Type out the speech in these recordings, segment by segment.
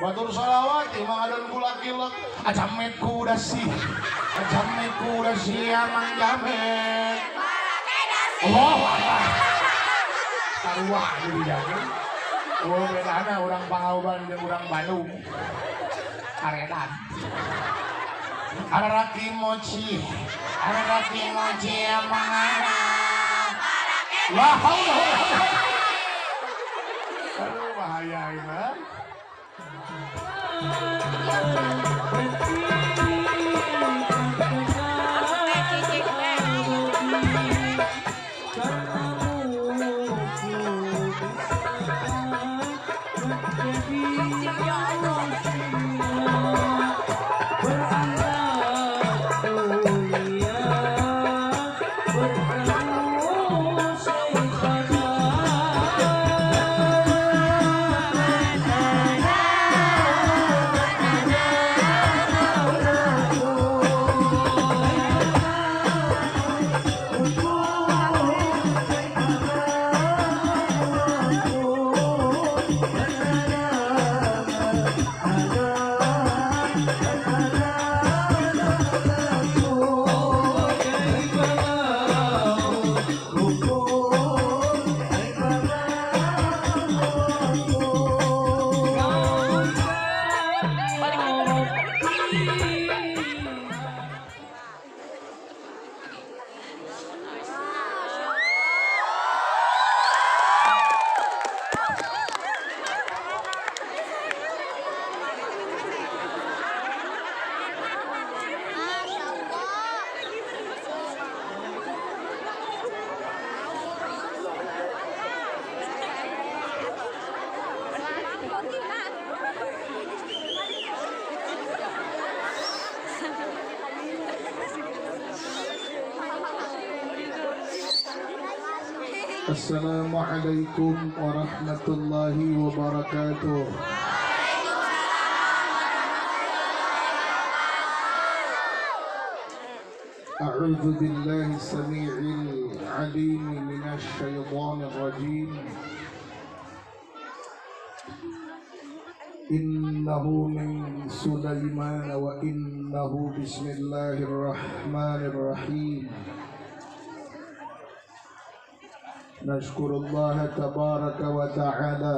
Batur sholawat imah ngadon gula kilek. Ajamet kuda sih. Ajamet kuda sih amang jamet. Allah Akbar. Sarua jadi jadi. Oh bedana urang Pangauban jeung urang Bandung. Karedan. Araraki mochi. Araraki mochi amang ada. La haula wala quwwata. Aduh bahaya ini. Assalamualaikum warahmatullahi wabarakatuh. A'udzu billahi samii'il 'aliim minasy syaithanir rajim. Innahu min Sulaiman wa innahu bismillahirrahmanirrahim. نشكر الله تبارك وتعالى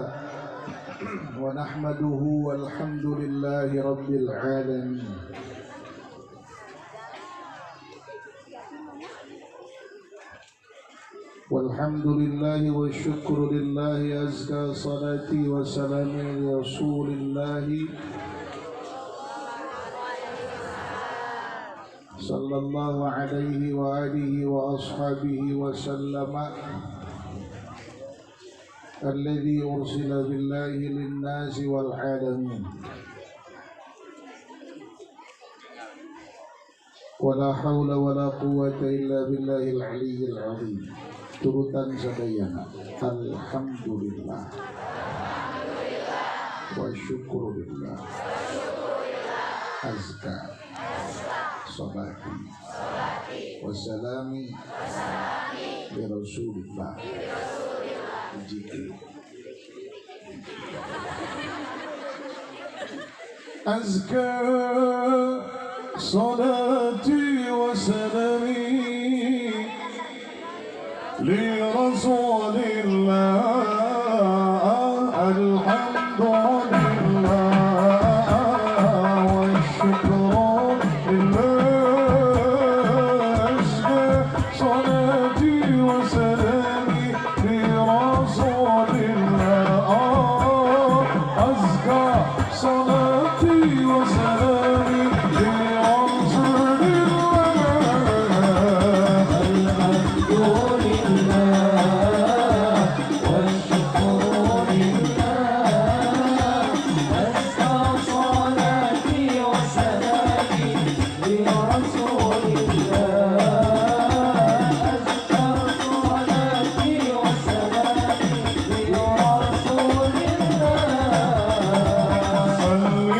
ونحمده والحمد لله رب العالمين. والحمد لله والشكر لله أزكى صلاتي وسلامي لرسول الله صلى الله عليه وآله وأصحابه وسلم الذي أرسل بالله للناس والعالمين. ولا حول ولا قوة إلا بالله العلي العظيم. Turutan sadayana. Alhamdulillah wa syukurillah. Azka salati wa salami li Rasulillah. أزكى صلاتي وسلامي لرسول الله. الحمد لله والشكر لله. أزكى صلاتي وسلامي لرسول الله. أزكى صلاتي وسلامي لرسول الله. الحمد لله والشكر لله. أزكى صلاتي وسلامي لرسول الله. أزكى صلاتي وسلامي لرسول الله. صل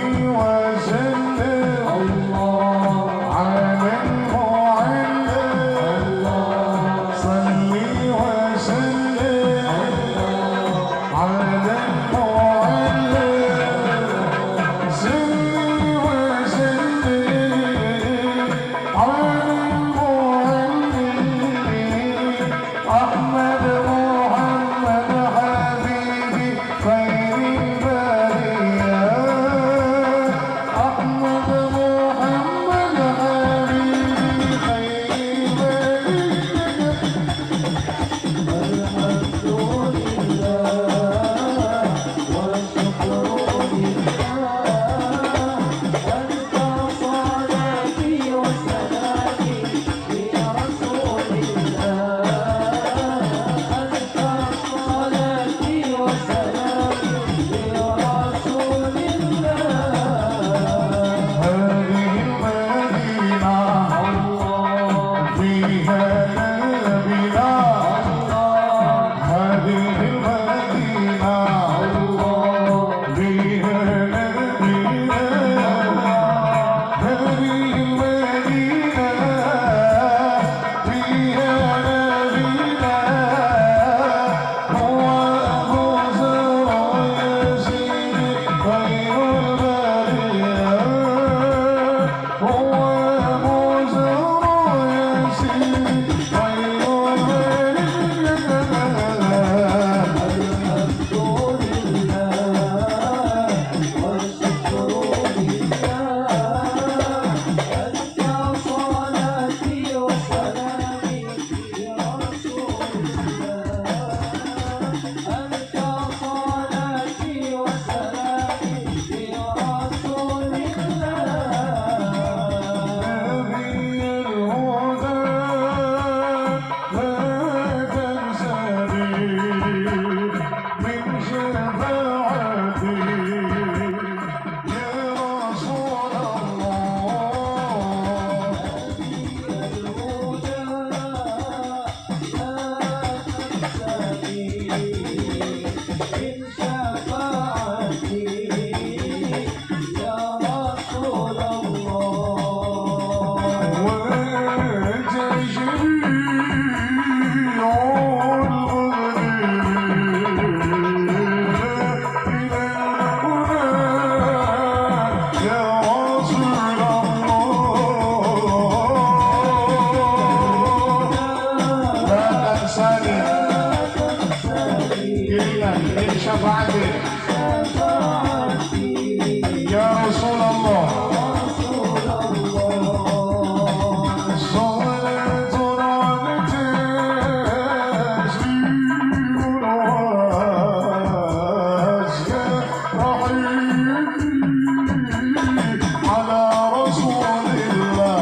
على رسول الله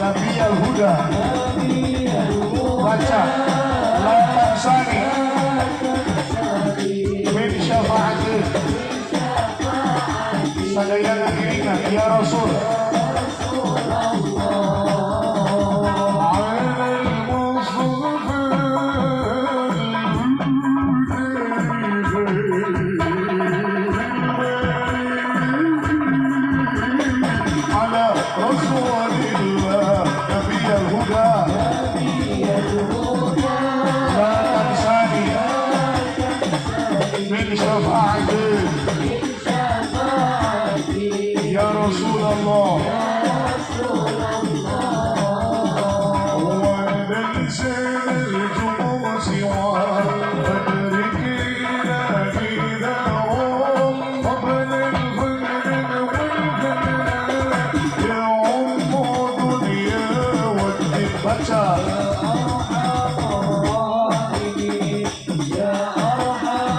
نبي الهدى. Baca la tansani min syafaati sadayana giringan ya Rasul. على رسول الله نبي الهدى لا تنساني من شفاعتي يا رسول الله. وليس الجموع سوى فادركينا في دارهم قبل الفجر والفجر يعم دنيا والدين. Baca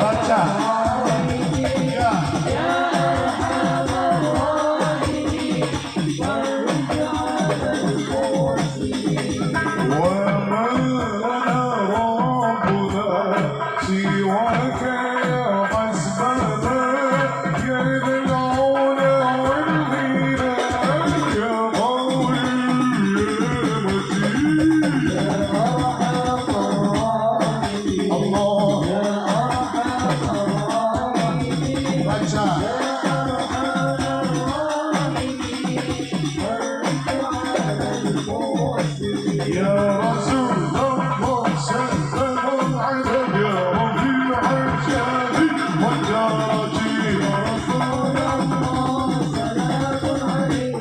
baca ya. وما لنا ربنا سواك يا حسبنا يا ذا العلا والغنى يا قوي المتين. الله baca يا رسول الله سلام عليك يا رفيع الجاه والدرج.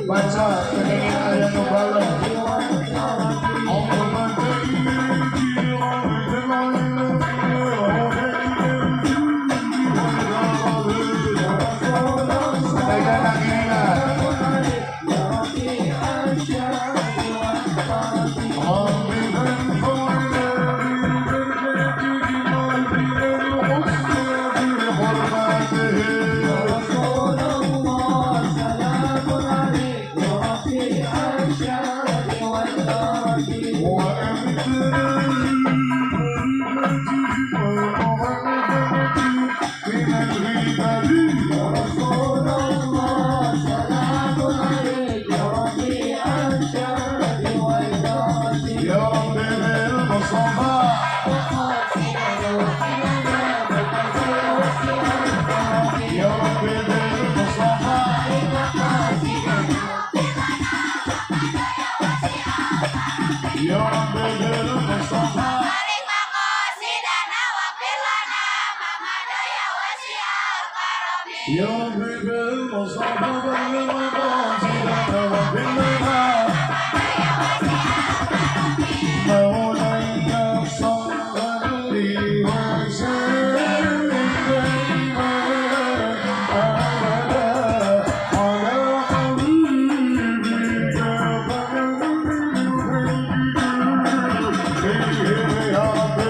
Baca ini ayat mubarak. Sadayana giringan. يا رب بالمصطفى يا رب بالمصطفى يا رب بالمصطفى. يا رب بالمصطفى بلغ مقاصدنا وبلغنا مولاي صل وسلم دائما أبدا على حبيبك خير يا رب.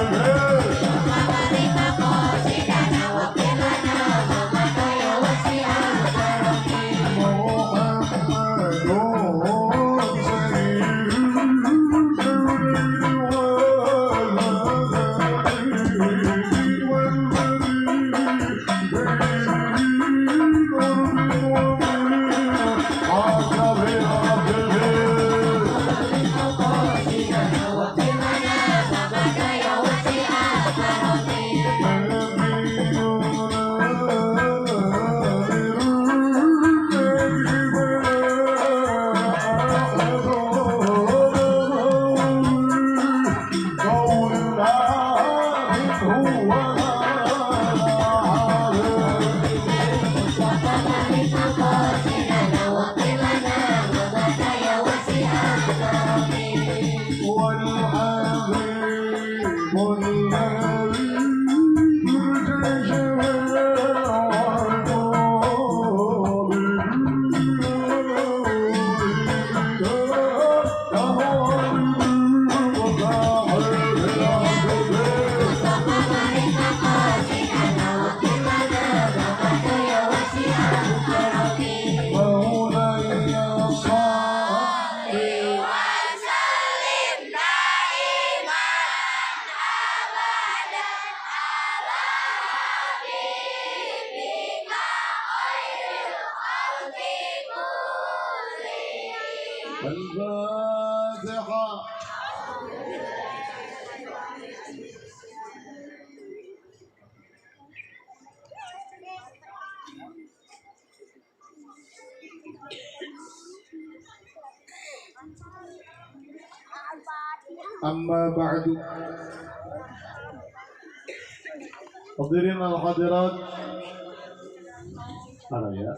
Al-Fatihah. Amma ba'du. Hadirin al-hadirat, ya.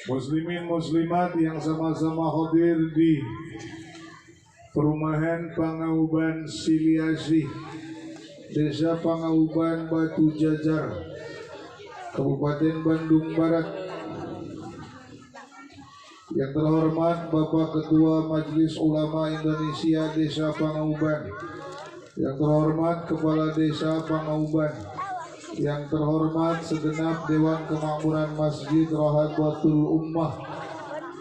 Muslimin muslimat yang sama-sama hadir di Perumahan Pangauban Siliasih, Desa Pangauban Batu Jajar, Kabupaten Bandung Barat. Yang terhormat Bapak Ketua Majelis Ulama Indonesia Desa Pangauban, yang terhormat Kepala Desa Pangauban, yang terhormat segenap Dewan Kemakmuran Masjid Rohadatul Ummah,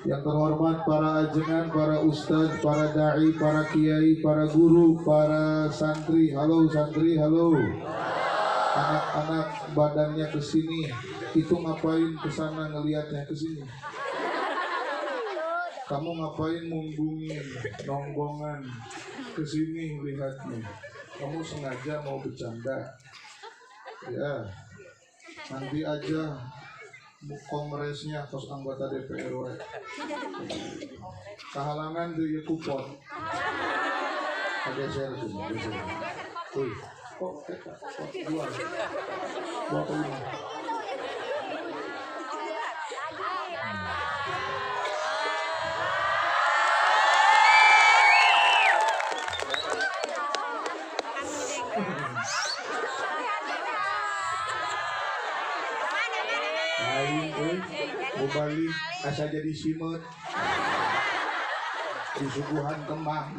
yang terhormat para ajengan, para ustadz, para dai, para kiai, para guru, para santri. Halo santri, halo. Anak-anak badannya ke sini, itu ngapain ke sana ngelihatnya ke sini? Kamu ngapain munggungin nonggongan ke sini lihatnya? Kamu sengaja mau bercanda? Ya, nanti aja kongresnya terus anggota DPR we. Kahalangan tuh ya kupon. Geser tuh, geser. Wih, kok kok dua? Dua atau lima? Balik asa jadi simet disuguhan kembang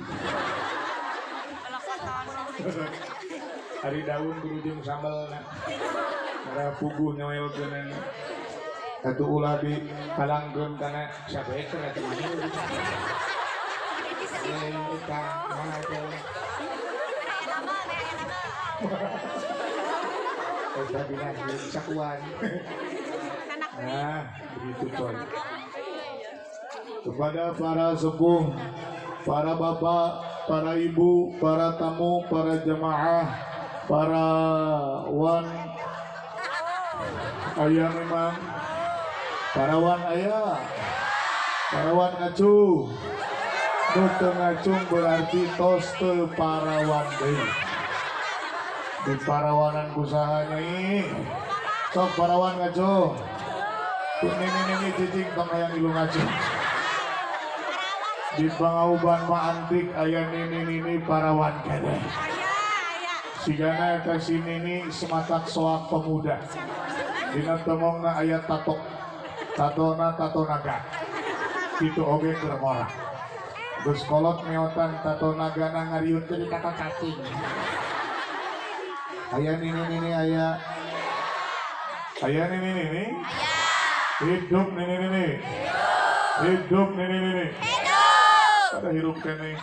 hari daun berujung sambal nara puguh nyoelkeun atuh ulah di palangkeun kana sabeker atuh eta mana teh eta dina sakuan. Nah, begitu coy. Kepada para sepuh, para bapak, para ibu, para tamu, para jemaah, para wan ayah memang, para wan ayah, para wan ngacu, nu teu ngacung berarti tos teu parawan deui. Di parawanan kusahanya ih, sok parawan ngacung. Nini-nini cicing tong hayang ilu ngacung. Di Pangauban mah antik aya nini-nini parawan keneh. Sigana eta si nini sematak soak pemuda. Dina temongna aya tato. Tatona tato naga. Kitu oge keur ngora. Geus kolot meotan tato nagana ngariut jadi tato cacing. Aya nini-nini aya. Aya nini-nini. Hidup nini-nini. Hidup nini-nini. Ada hirup kene.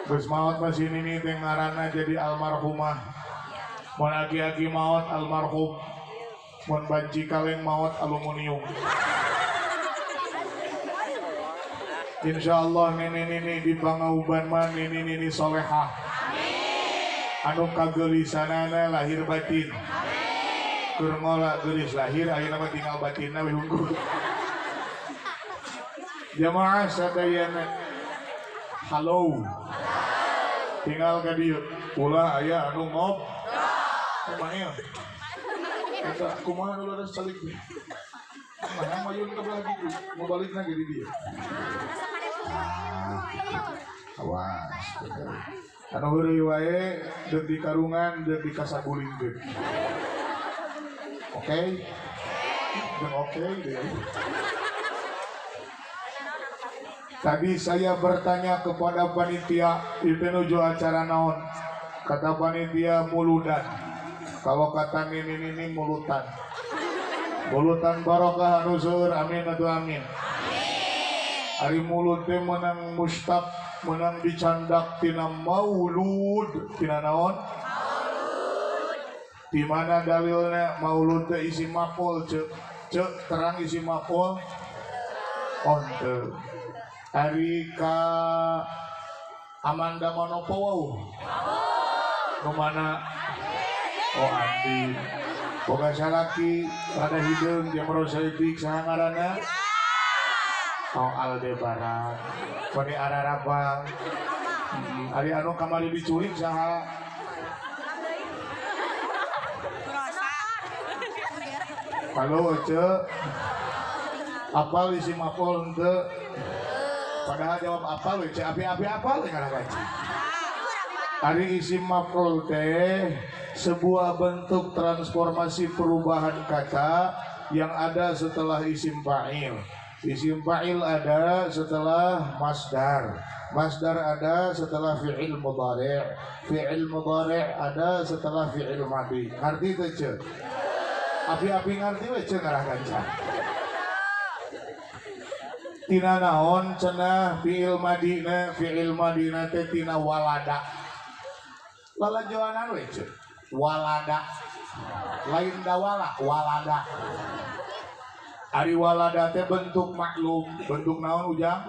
Geus maot masih nini teh ngaranna jadi almarhumah. Mun agi-agi maot almarhum. Mun banci kaleng maot aluminium. Insyaallah nini-nini di Pangauban mah nini-nini solehah. Anu kageulisanana lahir batin. Keur ngola geulis lahir ayeuna mah tinggal batinna we hungkul. Jamaah sadayana halo. Tinggal ka dieu ulah aya anu ngob. Kumaha? Eta kumaha nu leres calik teh? Kumaha mayun ka belah kitu? Mau balikna ge di dieu. Awas. Anu heureuy wae deuk di karungan deuk di kasagulingkeun. Oke, oke deh. Tadi saya bertanya kepada panitia, itu nuju acara naon? Kata panitia muludan. Kalau kata nini-nini mulutan. Mulutan barokah anu seueur, amin atau amin. Ari mulut teh menang mustaq, menang dicandak tina maulud, tina naon? Di mana dalilnya maulud teh isi maf'ul cek, cek terang isi maf'ul. Onte. Ari ka Amanda Manopo wau. Nu mana? Oh Andi. Boga salaki rada hideung jeung rosetik saha ngaranna? Oh Aldebaran. Bade ararapa. Ari anu kamari diculik saha? Halo Ece. Apal isi mapol henteu? Padahal jawab apal we Ece, api-api apal we ngaran gaji. Ari isim maf'ul teh sebuah bentuk transformasi perubahan kata yang ada setelah isim fa'il. Isim fa'il ada setelah masdar. Masdar ada setelah fi'il mudhari'. Fi'il mudhari' ada setelah fi'il madhi. Ngarti teh Ceu? Api-api ngarti we Ceu ngarah ganca. Tina naon cenah fi'il madina, fi'il madina teh tina walada. Lalajoanan we Ceu. Walada. Lain dawala, walada. Ari walada teh bentuk maklum, bentuk naon Ujang?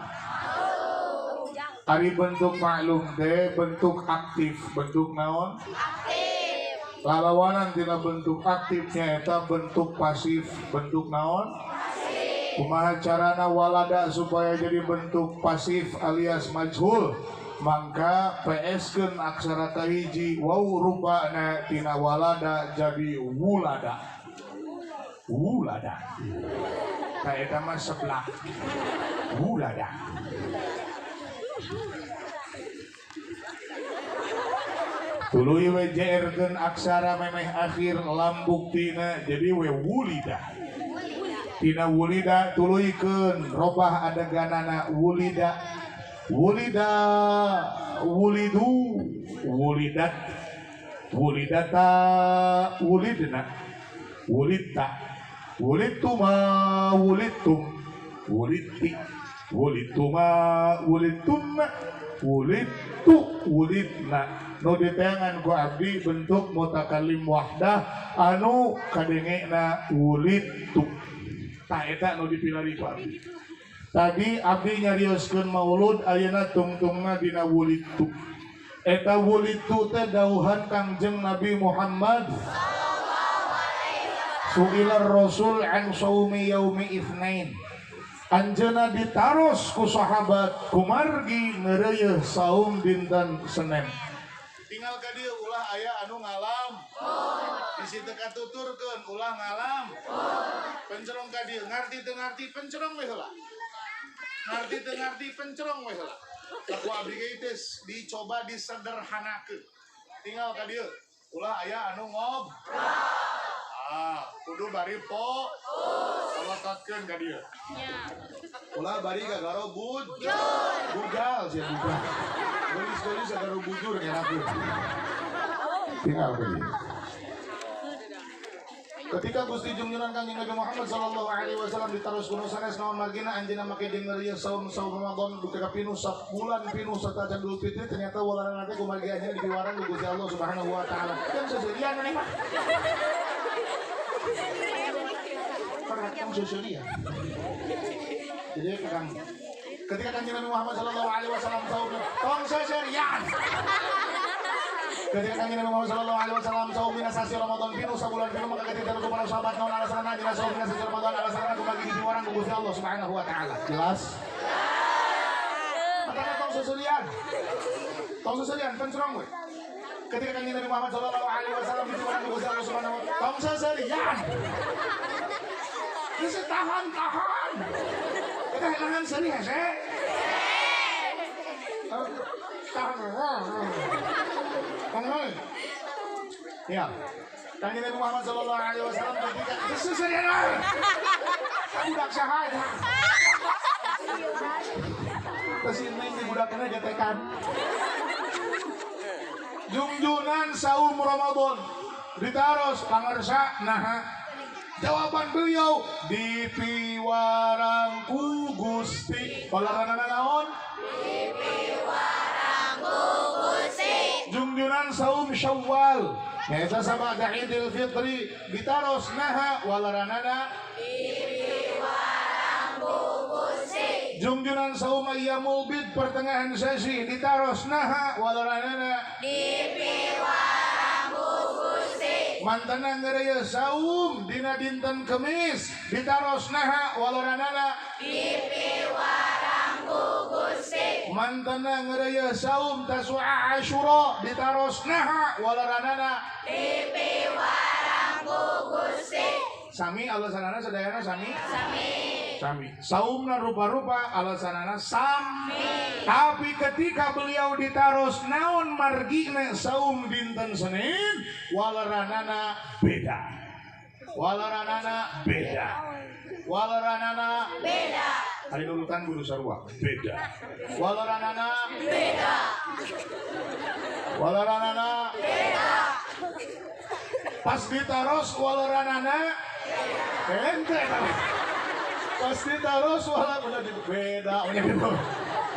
Ari bentuk maklum teh bentuk aktif, bentuk naon? Aktif. Lalawanan tina bentuk aktifnya eta bentuk pasif, bentuk naon? Pasif. Kumaha carana walada supaya jadi bentuk pasif alias majhul? Mangka PS-keun aksara kahiji wau rupana tina walada jadi wulada. Wulada. Ka eta mah seblak. Wulada. Tuluy we jeerkeun aksara memeh akhir lam buktina jadi we wulida. Tina wulida tuluykeun robah adeganana wulida. Wulida, wulidu, wulidat, wulidata, wulidna, wulidta, wulidtuma, wulidtum, wulidti, wulidtuma, wulidtunna, wulidtu, wulidna. Nu diteangan ku abdi bentuk mutakallim wahdah anu kadengena wulidtu. Tah eta nu dipilari ku abdi. Tadi abdi nyarioskeun maulud ayeuna tungtungna dina wulidtu. Eta wulidtu teh dauhan Kangjeng Nabi Muhammad. Su'ilar Rasul an saumi yaumi itsnain. Anjeunna ditaros ku sahabat kumargi neureuyeun saum dinten Senin. Tinggal ka dieu ulah aya anu ngalam. Bisi teu katuturkeun ulah ngalam. Pencerong ka dieu ngarti teu ngarti pencerong we heula. Ngarti teu ngarti pencerong we heula. Ku abdi ge teh dicoba disederhanakeun. Tinggal ka dieu ulah aya anu ngob. Ah, kudu bari po. Kolototkeun ka dieu. Ulah bari gagaro bujur. Bugal sia bugal. Geulis-geulis gagaro bujur ngerakeun. Tinggal ka dieu. Ketika Gusti Junjunan Kangjeng Nabi Muhammad sallallahu alaihi wasallam ditaros kuno sanes naon margina anjeunna make jeung ngeureuyeuh saum saum Ramadan duka ka pinuh sabulan pinuh serta Idul Fitri ternyata walarana teh kumargi anjeunna dipiwarang ku Gusti Allah Subhanahu wa taala. Kan seserian maneh mah. Perhatian seserian. Jadi Kang ketika Kangjeng Nabi Muhammad sallallahu alaihi wasallam saum tong seserian. Ketika Kanjeng Nabi Muhammad sallallahu alaihi wasallam saum dina sasi Ramadan pinuh sabulan pinuh maka ketika ku para sahabat naon alasanna dina saum dina sasi Ramadan alasanna kumargi dipiwarang ku Gusti Allah Subhanahu wa taala. Jelas? Maka tong seserian. Tong seserian pencerong we. Ketika Kanjeng Nabi Muhammad sallallahu alaihi wasallam dipiwarang ku Gusti Allah Subhanahu wa taala tong seserian. Geus tahan-tahan. Eta nahan seuri hese. Tahan. Tahan. Ya. Kanjeng Nabi Muhammad sallallahu alaihi wasallam ketika seserian. Budak saha eta? Teu si neng di budakna getekan. Jungjunan saum Ramadan ditaros pangersa naha. Jawaban beliau dipiwarang ku Gusti. Olaranana naon? Dipiwarang ku Gusti. Jungjunan saum Syawal nyaeta sabada Idul Fitri ditaros naha walaranana dipiwarang Gusti. Jungjunan saum ayyamul bid pertengahan sesi ditaros naha waleranana Dipiwarang ku Gusti. Mantena ngeureuyeun saum dina dinten Kemis ditaros naha waleranana Dipiwarang ku Gusti. Mantena ngeureuyeun saum Tasu'a Asyura ditaros naha waleranana Dipiwarang ku Gusti. Sami alasanana sadayana sami Sami. sami. Saumna rupa-rupa alasanana sami. Tapi ketika beliau ditaros naon margina saum dinten Senin waleranana beda. Waleranana beda. Waleranana Beda. hari nurutan guru sarua beda. Waleranana Beda. waleranana Beda. pas ditaros waleranana ente pas ditaros wala udah di beda udah gitu.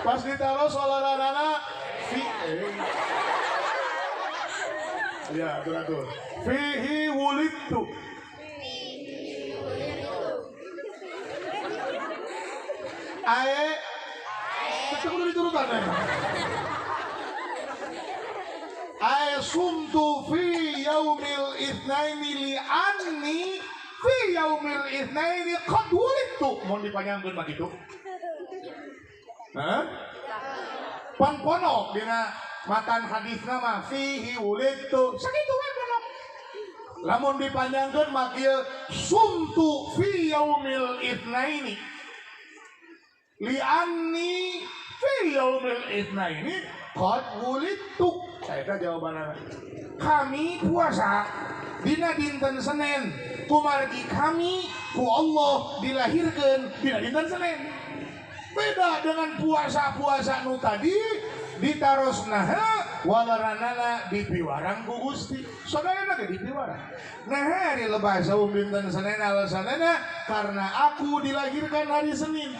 Pas ditaros waleranana fi ya atur fihi wulidtu ae tetep udah diturutan ya. Ae sumtu fi yaumil itsnaini li anni fi yaumil itsnaini qad wulidtu. Mun dipanjangkeun mah kitu. Hah? Pan ponok dina matan hadisna mah fihi wulidtu. Sakitu we ponok. Lamun dipanjangkeun mah kieu sumtu fi yaumil itsnaini li anni fi yaumil itsnaini qad wulidtu. Eta jawabanna. Kami puasa dina dinten Senin kumargi kami ku Allah dilahirkeun dina dinten Senin. Beda dengan puasa-puasa nu tadi ditaros naha waleranana dipiwarang ku Gusti. Sadayana ge dipiwarang. Nah hari lebah saum dinten Senin alasanana karena aku dilahirkan hari Senin.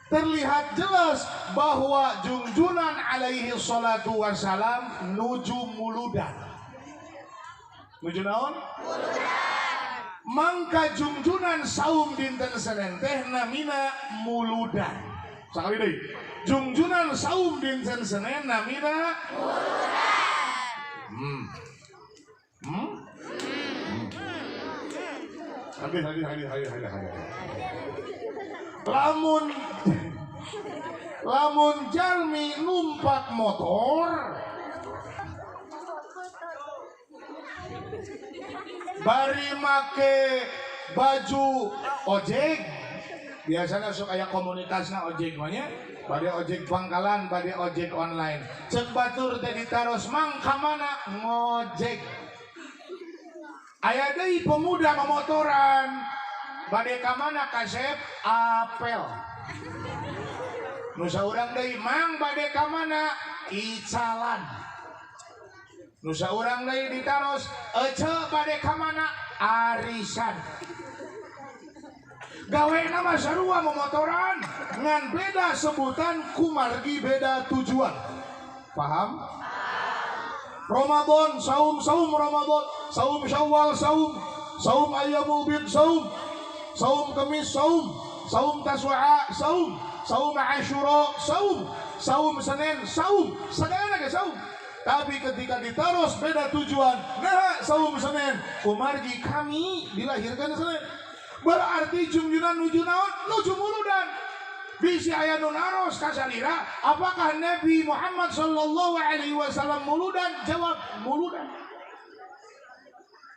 Terlihat jelas bahwa junjunan alaihi salatu wassalam nuju muludan. Nuju naon? Muludan. Mangka jungjunan saum dinten Senin teh namina muludan. Sakali deui. Jungjunan saum dinten Senin namina muludan. Habis habis habis habis habis habis. Lamun lamun jalmi numpak motor bari make baju ojek, biasanya sok aya komunitasna ojek mah nya, bade ojek pangkalan, bade ojek online. Cek batur teh ditaros mang ka mana ngojek. Aya deui pemuda momotoran bade ka mana kasep apel. Nu saurang deui mang bade ka mana icalan. Nu saurang deui ditaros ece bade ka mana arisan. Gawena mah sarua momotoran ngan beda sebutan kumargi beda tujuan. Paham? Ramadan saum saum Ramadan, saum Syawal saum, saum Ayyamul Bid saum, saum Kemis saum, saum Tasu'a saum, saum Asyura saum, saum Senin saum, sadayana ge saum. Tapi ketika ditaros beda tujuan. Nah, saum Senin kumargi kami dilahirkan Senin. Berarti jungjunan nuju naon? Nuju muludan. Bisi aya nu naros kasalira, apakah Nabi Muhammad sallallahu alaihi wasallam muludan? Jawab, muludan.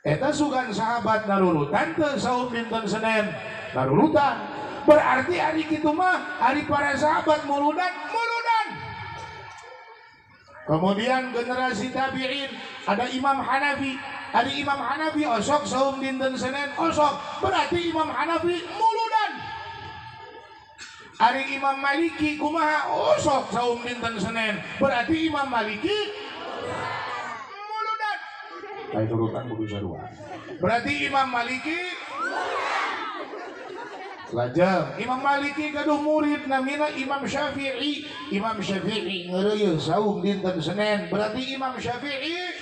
Eta sugan sahabat narurutan teu saum dinten Senin? Narurutan. Berarti hari kitu mah hari para sahabat muludan, muludan. Kemudian generasi tabi'in ada Imam Hanafi. Ada Imam Hanafi osok saum dinten Senin osok. Berarti Imam Hanafi muludan. Ari Imam Maliki kumaha osok saum dinten Senin. Berarti Imam Maliki muludan. Kayak turutan kudu sarua. Berarti Imam Maliki lajeng Imam Maliki gaduh murid namina Imam Syafi'i. Imam Syafi'i ngeureuyeuh saum dinten Senin. Berarti Imam Syafi'i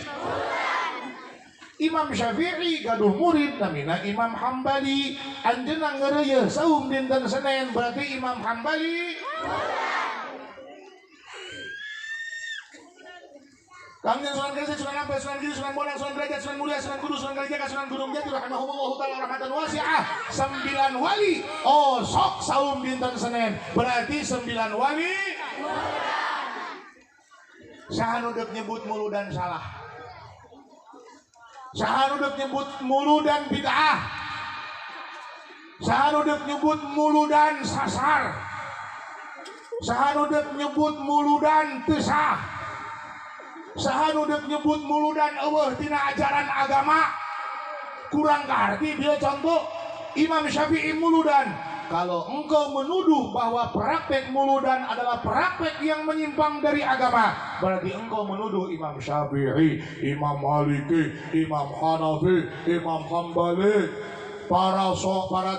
Imam Syafi'i gaduh murid namina Imam Hambali. Anjeunna ngeureuyeun saum dinten Senin, berarti Imam Hambali. Kangjeng Sunan Gresik, Sunan Ampel, Sunan Giri, Sunan Bonang, Sunan Derajat, Sunan Muria, Sunan Kudus, Sunan Kalijaga, Sunan Gunung Jati, rahimahumullah ta'ala rahmatan wasi'ah. 9 wali oh sok saum dinten Senin, berarti 9 wali. Saha nu deuk nyebut muludan salah? Saha nu deuk nyebut muludan bid'ah? Saha nu deuk nyebut muludan sasar? Saha nu deuk nyebut muludan teu sah? Saha nu deuk nyebut muludan eueuh tina ajaran agama? Kurang kaharti dia. Contoh Imam Syafi'i muludan. Kalau engkau menuduh bahwa praktek muludan adalah praktek yang menyimpang dari agama, berarti engkau menuduh Imam Syafi'i, Imam Maliki, Imam Hanafi, Imam Hambali, para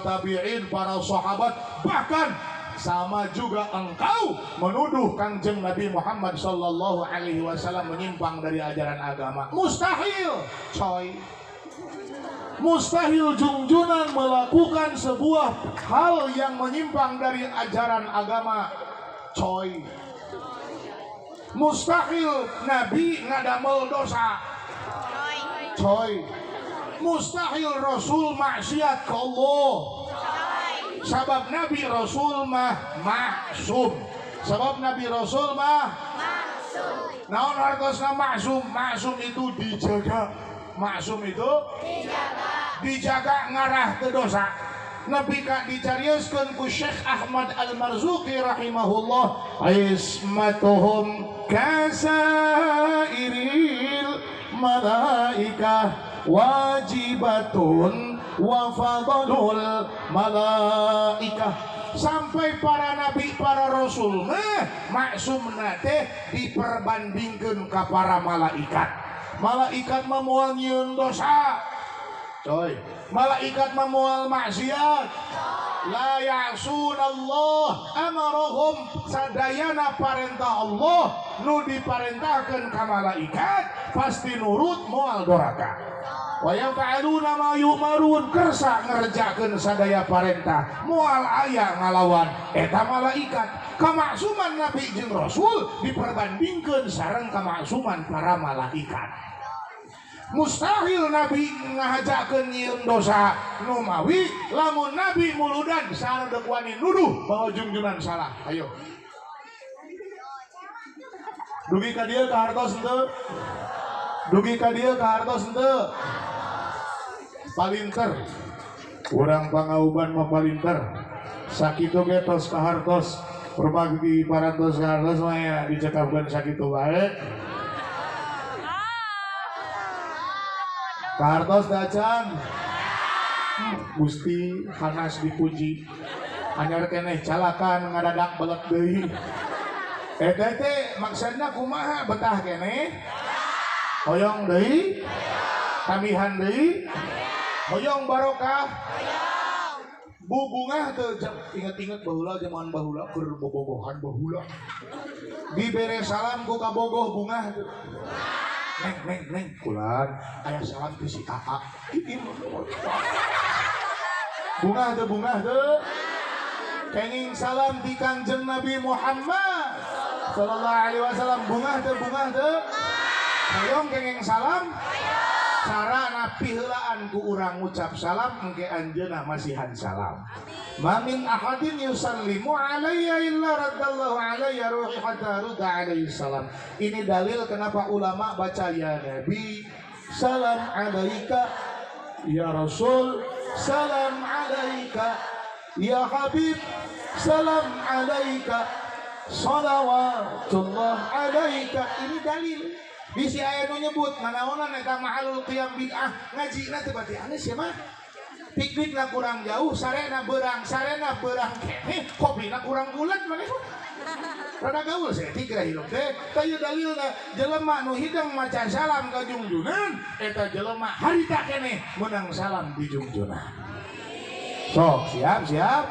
tabi'in, para sahabat, bahkan sama juga engkau menuduh Kangjeng Nabi Muhammad sallallahu alaihi wasallam menyimpang dari ajaran agama. Mustahil, coy. Mustahil jungjunan melakukan sebuah hal yang menyimpang dari ajaran agama, coy. Mustahil Nabi ngadamel dosa, coy. Mustahil Rasul maksiat ke Allah. Sabab Nabi Rasul mah maksum. Sabab Nabi Rasul mah maksum. Naon hartosna maksum? Maksum itu dijaga. Maksum itu dijaga. Dijaga ngarah ke dosa. Nepi ka dicarioskeun ku Syekh Ahmad Al-Marzuqi rahimahullah, ismatuhum kasairil malaikah wajibatun wa fadlul malaikah. Sampai para nabi, para rasul mah maksumna teh diperbandingkeun ka para malaikat. Malaikat mah moal nyieun dosa, coy. Malaikat mah moal maksiat. La ya'sunallah amarahum. Sadayana parentah Allah nu diparentahkeun ka malaikat pasti nurut, moal doraka. Wa yaf'aluna ma yu'marun, kersa ngerjakeun sadaya parentah, moal aya ngalawan eta malaikat. Kamaksuman nabi jeung rasul diperbandingkeun sareng kamaksuman para malaikat. Mustahil nabi ngahajakeun nyieun dosa nu mawi lamun nabi muludan saha deuk wani nuduh bahwa jungjunan salah. Ayo. Dugi ka dieu kahartos henteu? Dugi ka dieu kahartos henteu? Palinter. Urang Pangauban mah palinter. Sakitu ge tos kahartos. Berbagi parantos kahartos mah ya dicekapkeun sakitu bae. Kahartos dacan. Gusti hanas dipuji. Anyar keneh calakan ngadadak belek deui. Eta teh maksudna kumaha betah keneh? Hoyong deui? Kamihan deui? Hoyong barokah? Bubungah teu inget-inget baheula jaman baheula keur bobogohan baheula. Dibere salam ku kabogoh bungah teu. Neng neng neng kulan aya salam ti si Aa. Bungah teu bungah teu. Kenging salam ti Kangjeng Nabi Muhammad sallallahu alaihi wasallam, bungah teu bungah teu. Hoyong kenging salam. Cara napi heulaan ku urang ngucap salam engke anjeunna masihan salam. Ma min ahadin yusallimu alayya illa raddallahu alayya ruhi hatta rudda alaihi salam. Ini dalil kenapa ulama baca ya Nabi salam alaika, ya Rasul salam alaika, ya Habib salam alaika, salawatullah alaika. Ini dalil. Bisi aya nu nyebut nanaonan eta mahalul qiyam bid'ah, ngajina teh berarti aneh sia mah. Piknikna kurang jauh, sarena beurang keneh, kopina kurang bulat maneh. Rada gaul saeutik geura hirup teh. Tah ieu dalilna jelema nu hidang maca salam ka jungjunan, eta jelema harita keneh meunang salam di jungjunan. Sok siap siap.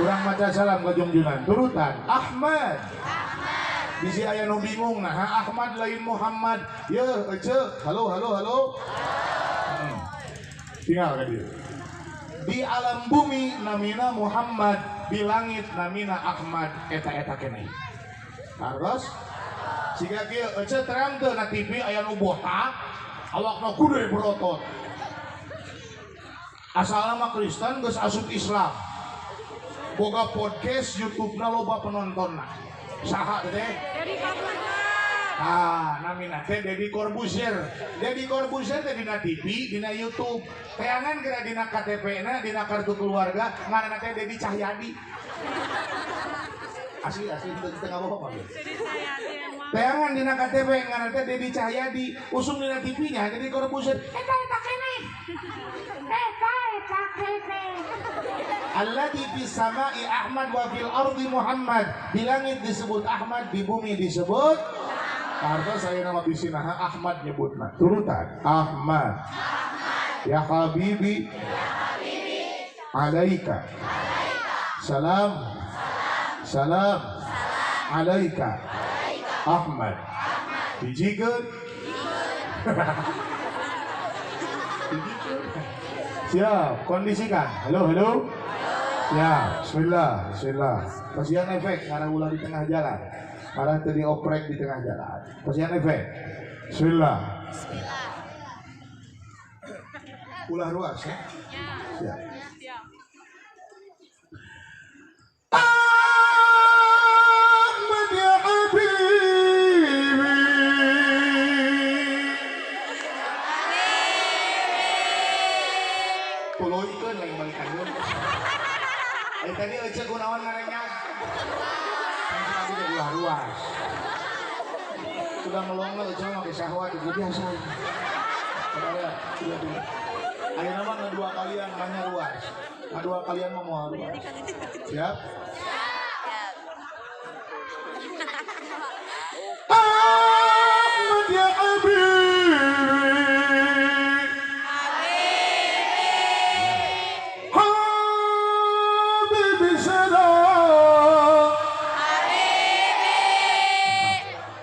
Urang maca salam ka jungjunan turutan Ahmad. Bisi aya nu bingung nah Ahmad lain Muhammad. Yeuh ece, halo halo halo. Tinggal ka dieu. Di alam bumi namina Muhammad, di langit namina Ahmad, eta-eta keneh. Terus siga kieu ece terang teu na TV aya nu botak, awakna gede berotot. Asalna mah Kristen geus asup Islam. Boga podcast YouTube-na loba penontonna. Saha teh? Deddy Corbuzier. Ah, namina teh Deddy Corbuzier. Deddy Corbuzier teh dina TV, dina YouTube. Teangan geura dina KTP-na, dina kartu keluarga, ngaranna teh Deddy Cahyadi. Asli asli teu teu ngabohong mah. Deddy Cahyadi emang. Teangan dina KTP ngaranna teh Deddy Cahyadi, usum dina TV-nya Deddy Corbuzier. Eta eta keneh. Eta eta keneh. Alladzi fis sama'i Ahmad wa fil ardi Muhammad. Di langit disebut Ahmad, di bumi disebut Karena saya nama bisinaha Ahmad nyebutna. Turutan Ahmad. Ya habibi. Alaika. Salam. Salam. Alaika. Ahmad. Hijikeun. Hijikeun. Siap, kondisikan. Halo, halo. Ya, bismillah, bismillah. Pasian efek karena ulah di tengah jalan. Karena tadi oprek di tengah jalan. Pasian efek. Bismillah. Bismillah. Ulah ruas ya. Siap. Siap. Ahmad ya habibi. Tuluikeun lain balikan deui. Ai tadi ece kunaon ngarenyak. Kan tadi ulah ruas. Sudah melongga ece mah make syahwat itu biasa. Saudara, sudah dulu. Ayeuna mah ngedua kalian mah ruas. Ngadua kalian mah moal ruas. Siap? Ahmad ya habibi. Habibi salam.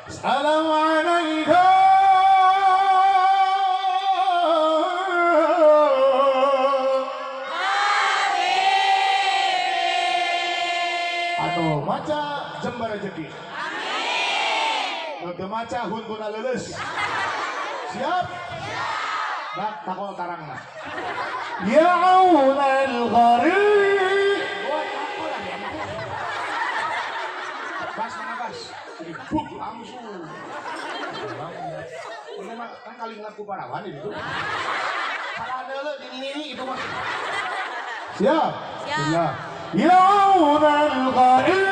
Salam alaika. Anu maca jembar rezeki. Amin. Nu maca huntuna leuleus. Siap? Siap. Bak takol tarangna. Ya aunal gharib. Oh, takol lah ya. Bas mana bas? Jadi buk langsung. Ini mah kan kali ngelaku parawan itu. Salah deuleu di ini itu mah. Siap? Siap. Ya aunal gharib.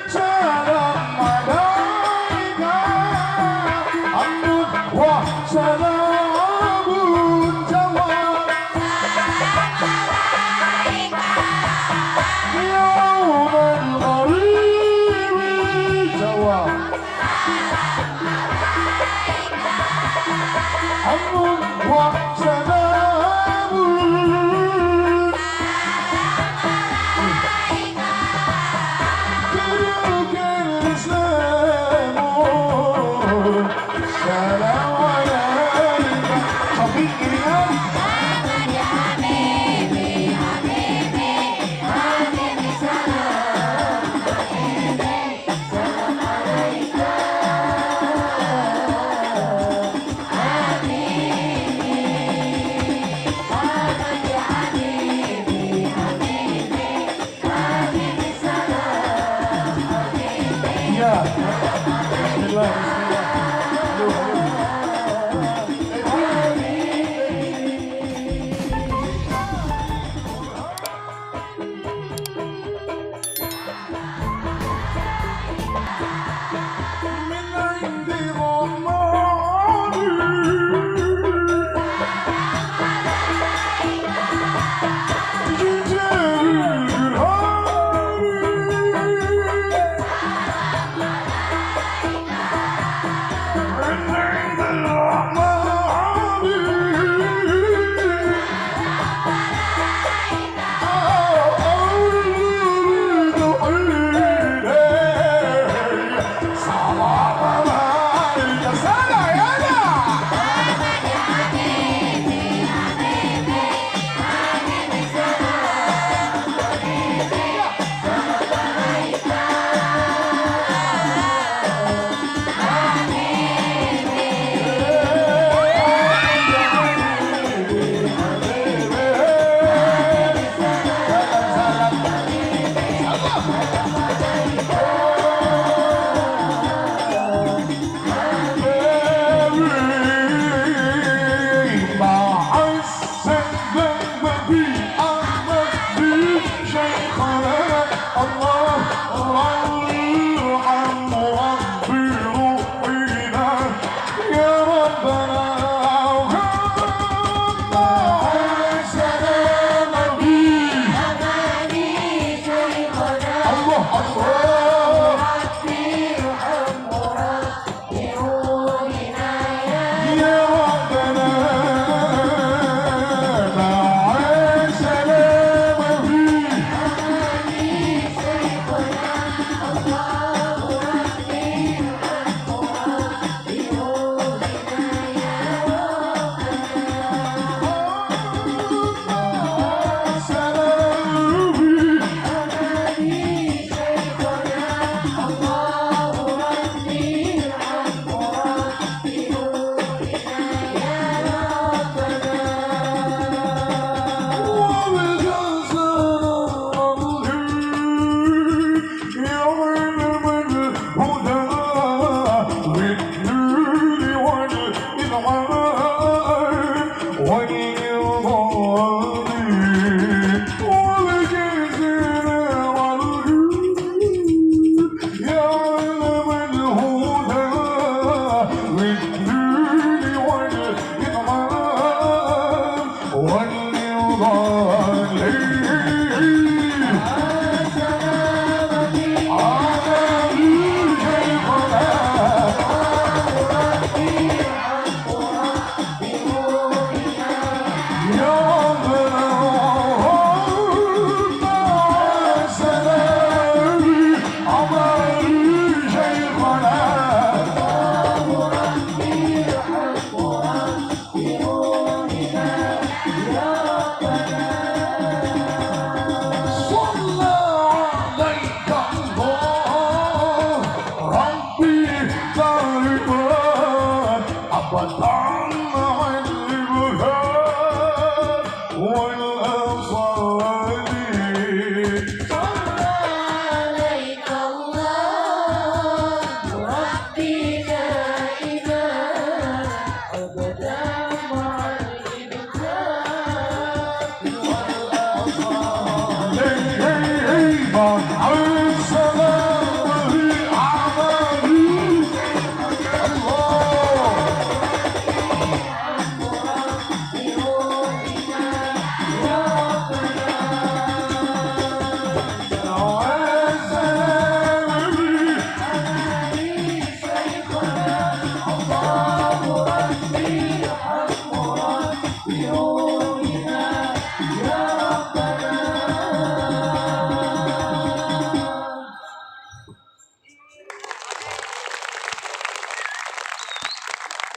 Salam alaika. Amnun wa salamun jawab. Ya aunal gharib jawab. Amnun wa salamun.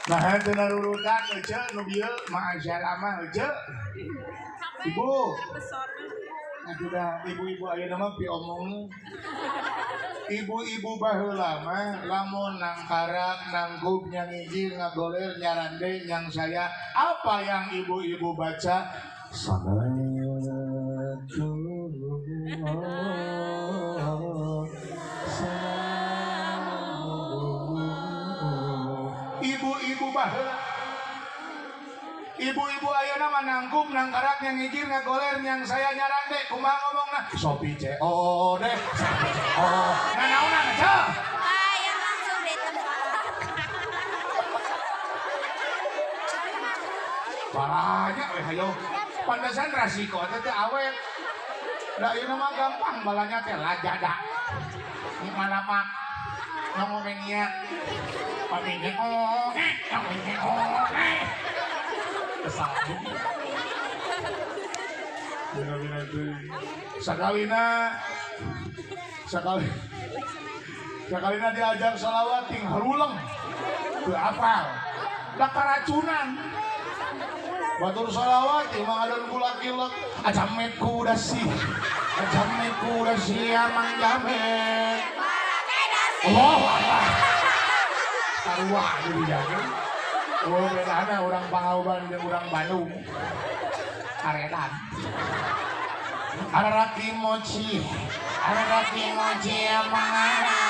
Nah, teu narurutan euceu nu bieu ma'asyarah euceu. Ibu. Atuh ibu-ibu ayeuna mah piomongna. Ibu-ibu baheula mah lamun nangkarak, nangkub, nyangijir, ngagoler, nyarande, nyang saya, apa yang ibu-ibu baca? Ibu-ibu baheula. Ibu-ibu ayeuna mah nangkub, nangkarak, nyangijir, ngagoler, nyang saya, nyarande, kumaha ngomongna? Sopi C O D, Sopi C O. Nah, naonan aja. Yang langsung di tempat. Banyak weh hayo. Pantesan rasiko teh teu awet. Da ayeuna mah gampang balanya teh lajada. Malamak. Ngomongnya. Pamingge oh, pamingge oh. Sakalina sakalina diajak sholawat ting haruleng teu apal da karacunan batur sholawat ting mangadon kulak-kilek ajamet kudasi ajamet kudasi amang jamet Allahu Akbar sarua jadi jaga. Oh, bedana orang Pangauban jeung urang Bandung. Karedan. Araraki mochi, araraki mochi mangara.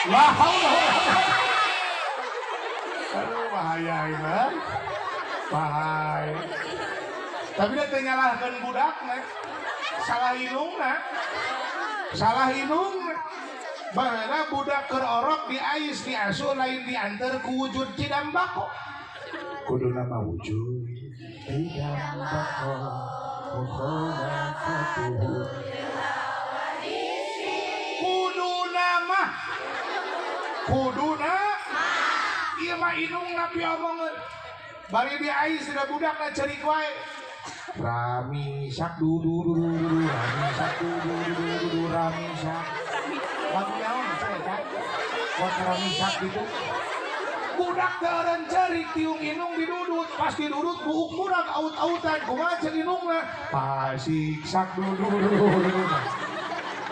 La haula. Aduh bahaya ini. Bahaya. Tapi dia teu nyalahkeun budakna. Salah indungna. Salah indungna. Baheula budak keur orok diais diasuh lain diantar ku wujud cidambako. Kuduna mah wujud cidambako. Kuduna mah kuduna ieu mah indungna piomong bari diais da budakna ceurik wae. Rami sak du du du du rami sak du du du du rami sak. Lagu naon saya kan? Buat rami sak gitu. Budak teu eureun ceurik tiung indung didudut, pas didudut buuk murag aut-autan kumaha ceuk indungna? Pasik sak du du du du.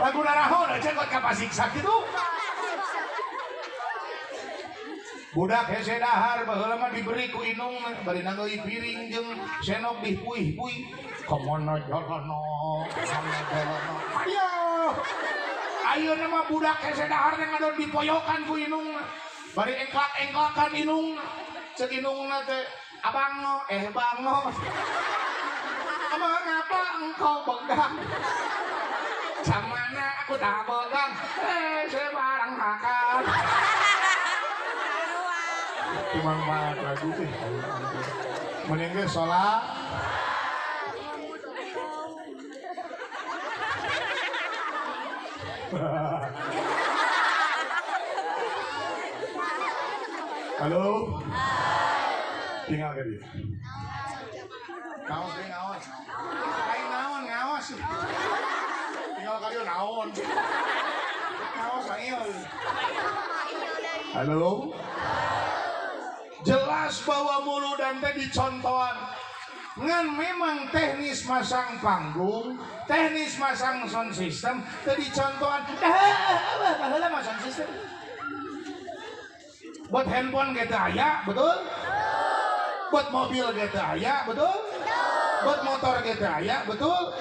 Lagu narahon aja kot ka pasik sak gitu. Budak hese dahar baheula mah diberi ku indungna, bari nanggeuy piring jeung senok dipuih-puih. Komono jolono, komono jolono. Ayo. Ayeuna mah budak hese dahar teh ngadon dipoyokan ku indungna. Bari engklak-engklakan indungna. Ceuk indungna teh, "Abango, eh bango." Mengapa engkau begang? Samana aku tak begang, eh sebarang makan. Cuma banget lagu sih. Mending ge sholat. Halo? Tinggal ke dia. Ngaos deh, ngaos. Lain naon, ngaos. Tinggal ke dia naon. Ngaos, ayo. Halo? Jelas bahwa muludan teh dicontohan. Ngan memang teknis masang panggung, teknis masang sound system teh dicontohan. Dah, mah sound system. Buat handphone gitu aya, betul? Buat mobil gitu aya, betul? Buat motor gitu aya, betul?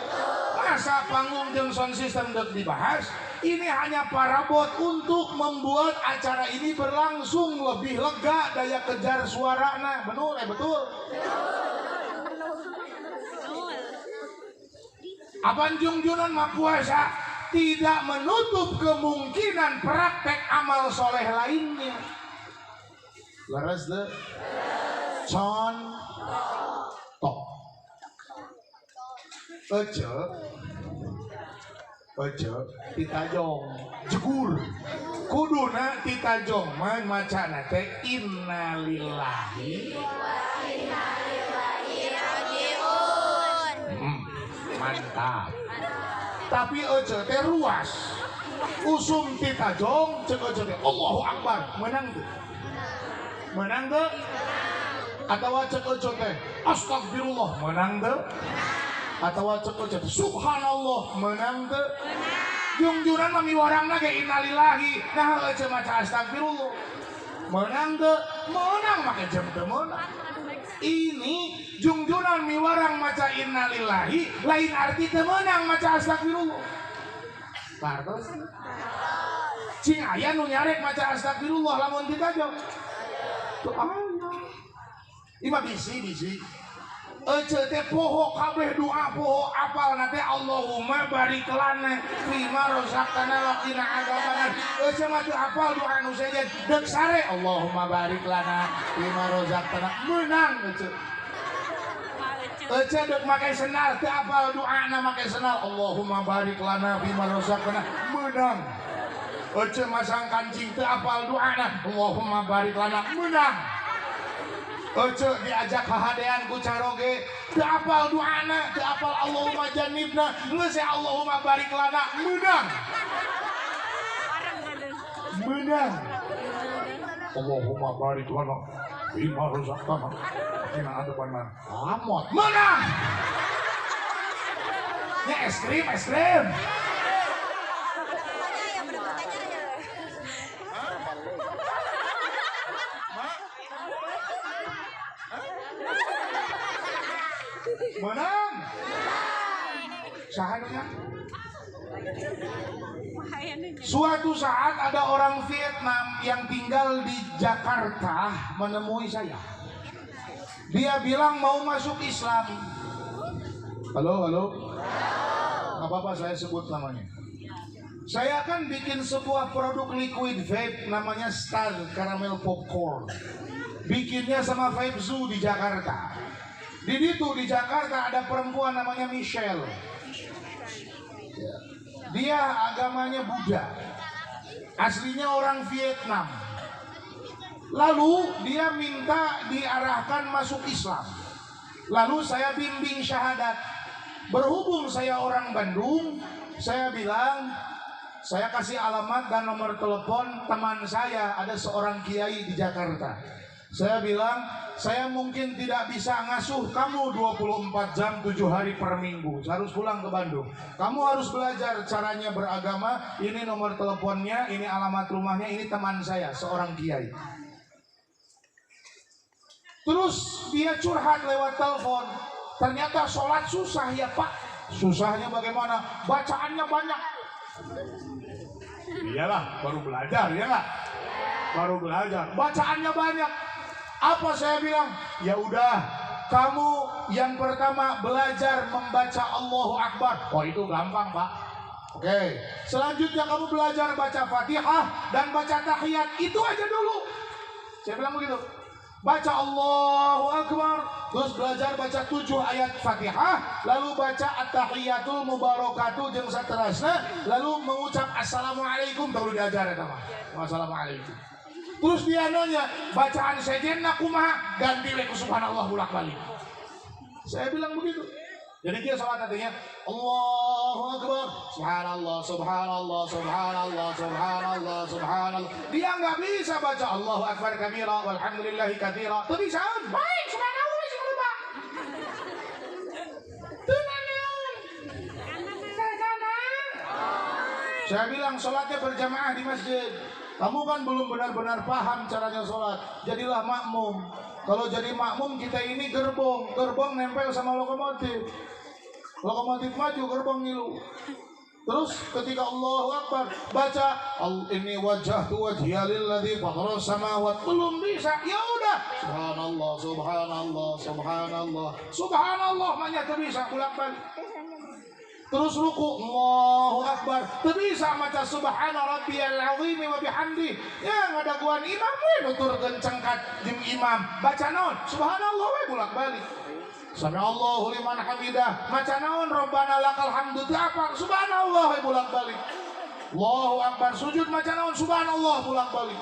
Masa panggung jeung sound system dek dibahas? Ini hanya parabot untuk membuat acara ini berlangsung lebih lega daya kejar suarana, betul? Betul. Apan jungjunan mah puasa tidak menutup kemungkinan praktek amal soleh lainnya. Leres deh. Contoh. Ece, ece, titajong, jegur. Kuduna titajong mah macana teh innalillahi wa inna ilaihi rajiun. Mantap. Tapi ece teh ruas. Usum titajong cek ece teh Allahu Akbar, menang tuh. Menang tuh? Atau cek ece teh astagfirullah, menang tuh? Atau cek ece teh subhanallah, menang tuh? Jungjuran mah miwarangna ge innalillahi. Nah ece maca astagfirullah. Menang tuh? Menang make jam teu meunang. Ini jungjunan miwarang maca innalillahi lain arti teu meunang maca astagfirullah. Partos. Cing aya nu nyarek maca astagfirullah lamun ditajong. Tuh aya. Ima bisi bisi. Ece teh poho kabeh doa poho apal na teh Allahumma barik lana fima razaqtana wa qina adzabannar. Ece mah teu apal doa nu sejen deuk sare Allahumma barik lana fima razaqtana meunang ece. Ece deuk make sendal teu apal doana make sendal Allahumma barik lana fima razaqtana meunang. Ece masang kancing teu apal doana Allahumma barik lana meunang. Ece diajak hahadean ku caroge teu apal doana teu apal Allahumma janibna geus Allahumma barik lana meunang. Meunang. Allahumma barik lana fima razaqtana qina adzabannar. Lamot meunang. Ya es krim, es krim. Menang. Saha nu? Suatu saat ada orang Vietnam yang tinggal di Jakarta menemui saya. Dia bilang mau masuk Islam. Halo, halo. Nggak apa-apa saya sebut namanya. Saya akan bikin sebuah produk liquid vape namanya Star Caramel Popcorn. Bikinnya sama Vape Zoo di Jakarta. Di situ di Jakarta ada perempuan namanya Michelle. Dia agamanya Buddha. Aslinya orang Vietnam. Lalu dia minta diarahkan masuk Islam. Lalu saya bimbing syahadat. Berhubung saya orang Bandung, saya bilang, saya kasih alamat dan nomor telepon teman saya, ada seorang kiai di Jakarta. Saya bilang, saya mungkin tidak bisa ngasuh kamu 24 jam 7 hari per minggu. Saya harus pulang ke Bandung. Kamu harus belajar caranya beragama. Ini nomor teleponnya, ini alamat rumahnya, ini teman saya, seorang kiai. Terus dia curhat lewat telepon. Ternyata sholat susah ya Pak. Susahnya bagaimana? Bacaannya banyak. Iyalah, baru belajar ya nggak? Baru belajar, bacaannya banyak. Apa saya bilang? Ya udah, kamu yang pertama belajar membaca Allahu Akbar. Oh itu gampang Pak. Oke. Selanjutnya kamu belajar baca Fatihah dan baca tahiyat. Itu aja dulu. Saya bilang begitu. Baca Allahu Akbar, terus belajar baca 7 ayat Fatihah, lalu baca At-Tahiyatul Mubarakatuh jeung saterasna, lalu mengucap Assalamualaikum, perlu diajar eta mah. Wassalamualaikum. Terus dia nanya, bacaan sejenna kumaha? Ganti we ku subhanallah bolak-balik. Saya bilang begitu. Jadi dia sholat nantinya Allahu Akbar, subhanallah, subhanallah, subhanallah, subhanallah, subhanallah. Dia nggak bisa baca Allahu Akbar kabira walhamdulillahi katsira. Teu bisa, baik subhanallah sing lupa. Teu nanaon. Saya bilang sholatnya berjamaah di masjid. Kamu kan belum benar-benar paham caranya sholat. Jadilah makmum. Kalau jadi makmum kita ini gerbong, gerbong nempel sama lokomotif. Lokomotif maju, gerbong ngilu. Terus ketika Allahu Akbar baca ini wajhtu wajhiya lilladzi fatara samawati, belum bisa. Ya udah, subhanallah, subhanallah, subhanallah, subhanallah, banyak teu bisa bolak-balik. Terus ruku, Allahu Akbar, teu bisa maca subhana rabbiyal azim wa bihamdi. Ya ngadaguan imam we nuturkeun cengkat jeung imam. Baca naon? Subhanallah we bolak-balik. Sami Allahu liman hamidah. Maca naon? Rabbana lakal hamdu. Teu apal? Subhanallah we bolak-balik. Allahu Akbar sujud maca naon? Subhanallah bolak-balik.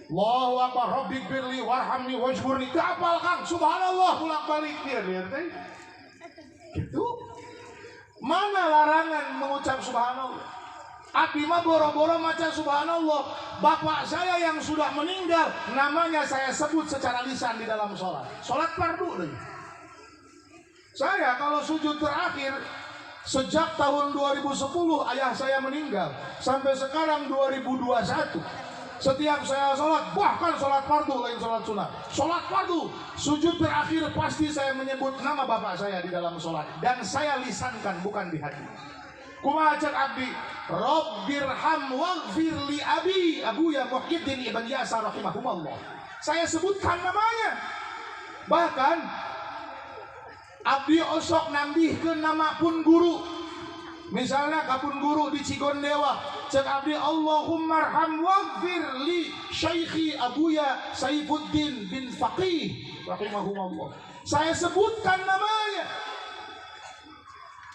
Allahu Akbar rabbighfirli warhamni wajburni. Teu apal Kang? Subhanallah bolak-balik. Biar teh. Gitu. Mana larangan mengucap subhanallah? Abdi mah boro-boro maca subhanallah. Bapak saya yang sudah meninggal, namanya saya sebut secara lisan di dalam sholat. Sholat fardu lagi. Saya kalau sujud terakhir, sejak tahun 2010 ayah saya meninggal, sampai sekarang 2021. Setiap saya sholat, bahkan sholat fardu lain sholat sunat, sholat fardu, sujud terakhir pasti saya menyebut nama bapak saya di dalam sholat. Dan saya lisankan, bukan di hati. Kumaha cek abdi, Rabbirham waghfir li abi, Abuya Muhyiddin Ibn Yasar rahimahumullah. Saya sebutkan namanya. Bahkan abdi osok nambihkeun nama pun guru. Misalnya kapun guru di Cigondewa, cek abdi Allahumma arham waghfir li syaikhi Abuya Saifuddin bin Faqih rahimahumullah. Saya sebutkan namanya.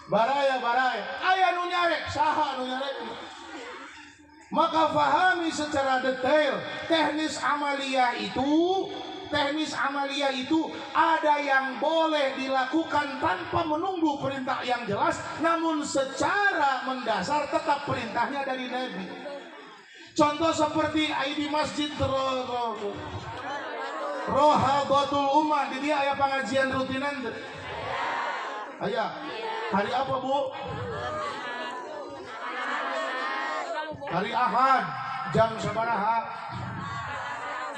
Baraya baraya, aya nu nyarek, saha nu nyarek. Maka fahami secara detail teknis amaliyah itu. Teknis amaliyah itu ada yang boleh dilakukan tanpa menunggu perintah yang jelas, namun secara mendasar tetap perintahnya dari Nabi. Contoh seperti di masjid Rohadatul Ummah, di dia aya pengajian rutinan. Aya. Hari apa, Bu? Hari Ahad, jam sabaraha?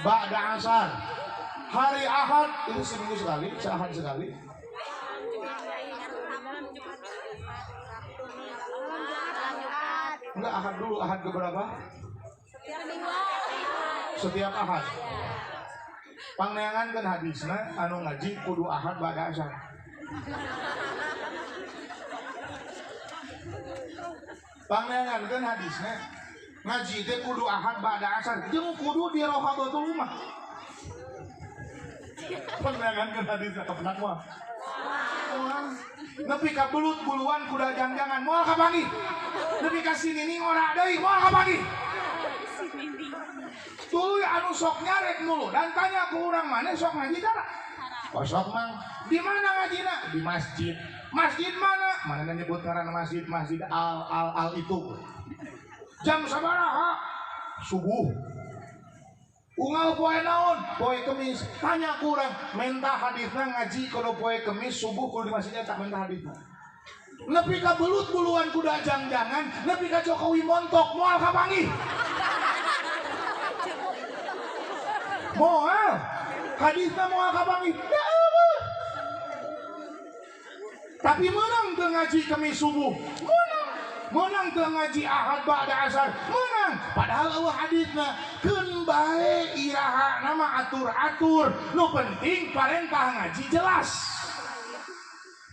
Ba'da asar. Hari Ahad itu seminggu sekali, seahad sekali. Enggak, Ahad dulu, Ahad keberapa? Setiap Ahad. Pangneangan kan hadisna anu ngaji kudu Ahad ba'da asar. Pangneangan kan hadisna ngaji teh kudu Ahad ba'da asar, jeung kudu di Rohadatul Ummah. Pangneangan kan hadisna kepenak mah. Nepi ka belut buluan kuda jangjangan moal kapanggih. Nepi ka sinini ngora deui moal kapanggih. Tuluy anu sok nyarek mulu dan tanya ke urang mana sok ngaji tara. Oh sok mang, di mana ngajina? Di masjid. Masjid mana? Mana nyebut ngaran masjid, masjid al al al itu. Jam sabaraha? Subuh. Unggal poe naon? Poe Kemis. Tanya kurang, menta hadisna ngaji kudu poe Kemis subuh kudu di masjidnya tak menta hadisna. Nepi ka belut buluan kuda jangjangan, nepi ka Jokowi montok moal kapanggih. Moal. Hadisna moal kapanggih. Ya Allah. Tapi menang teu ngaji Kemis subuh. Menang. Menang teu ngaji Ahad ba'da asar. Menang. Padahal eueuh hadisna keun bae iraha nama atur-atur. Nu penting parentah ngaji jelas.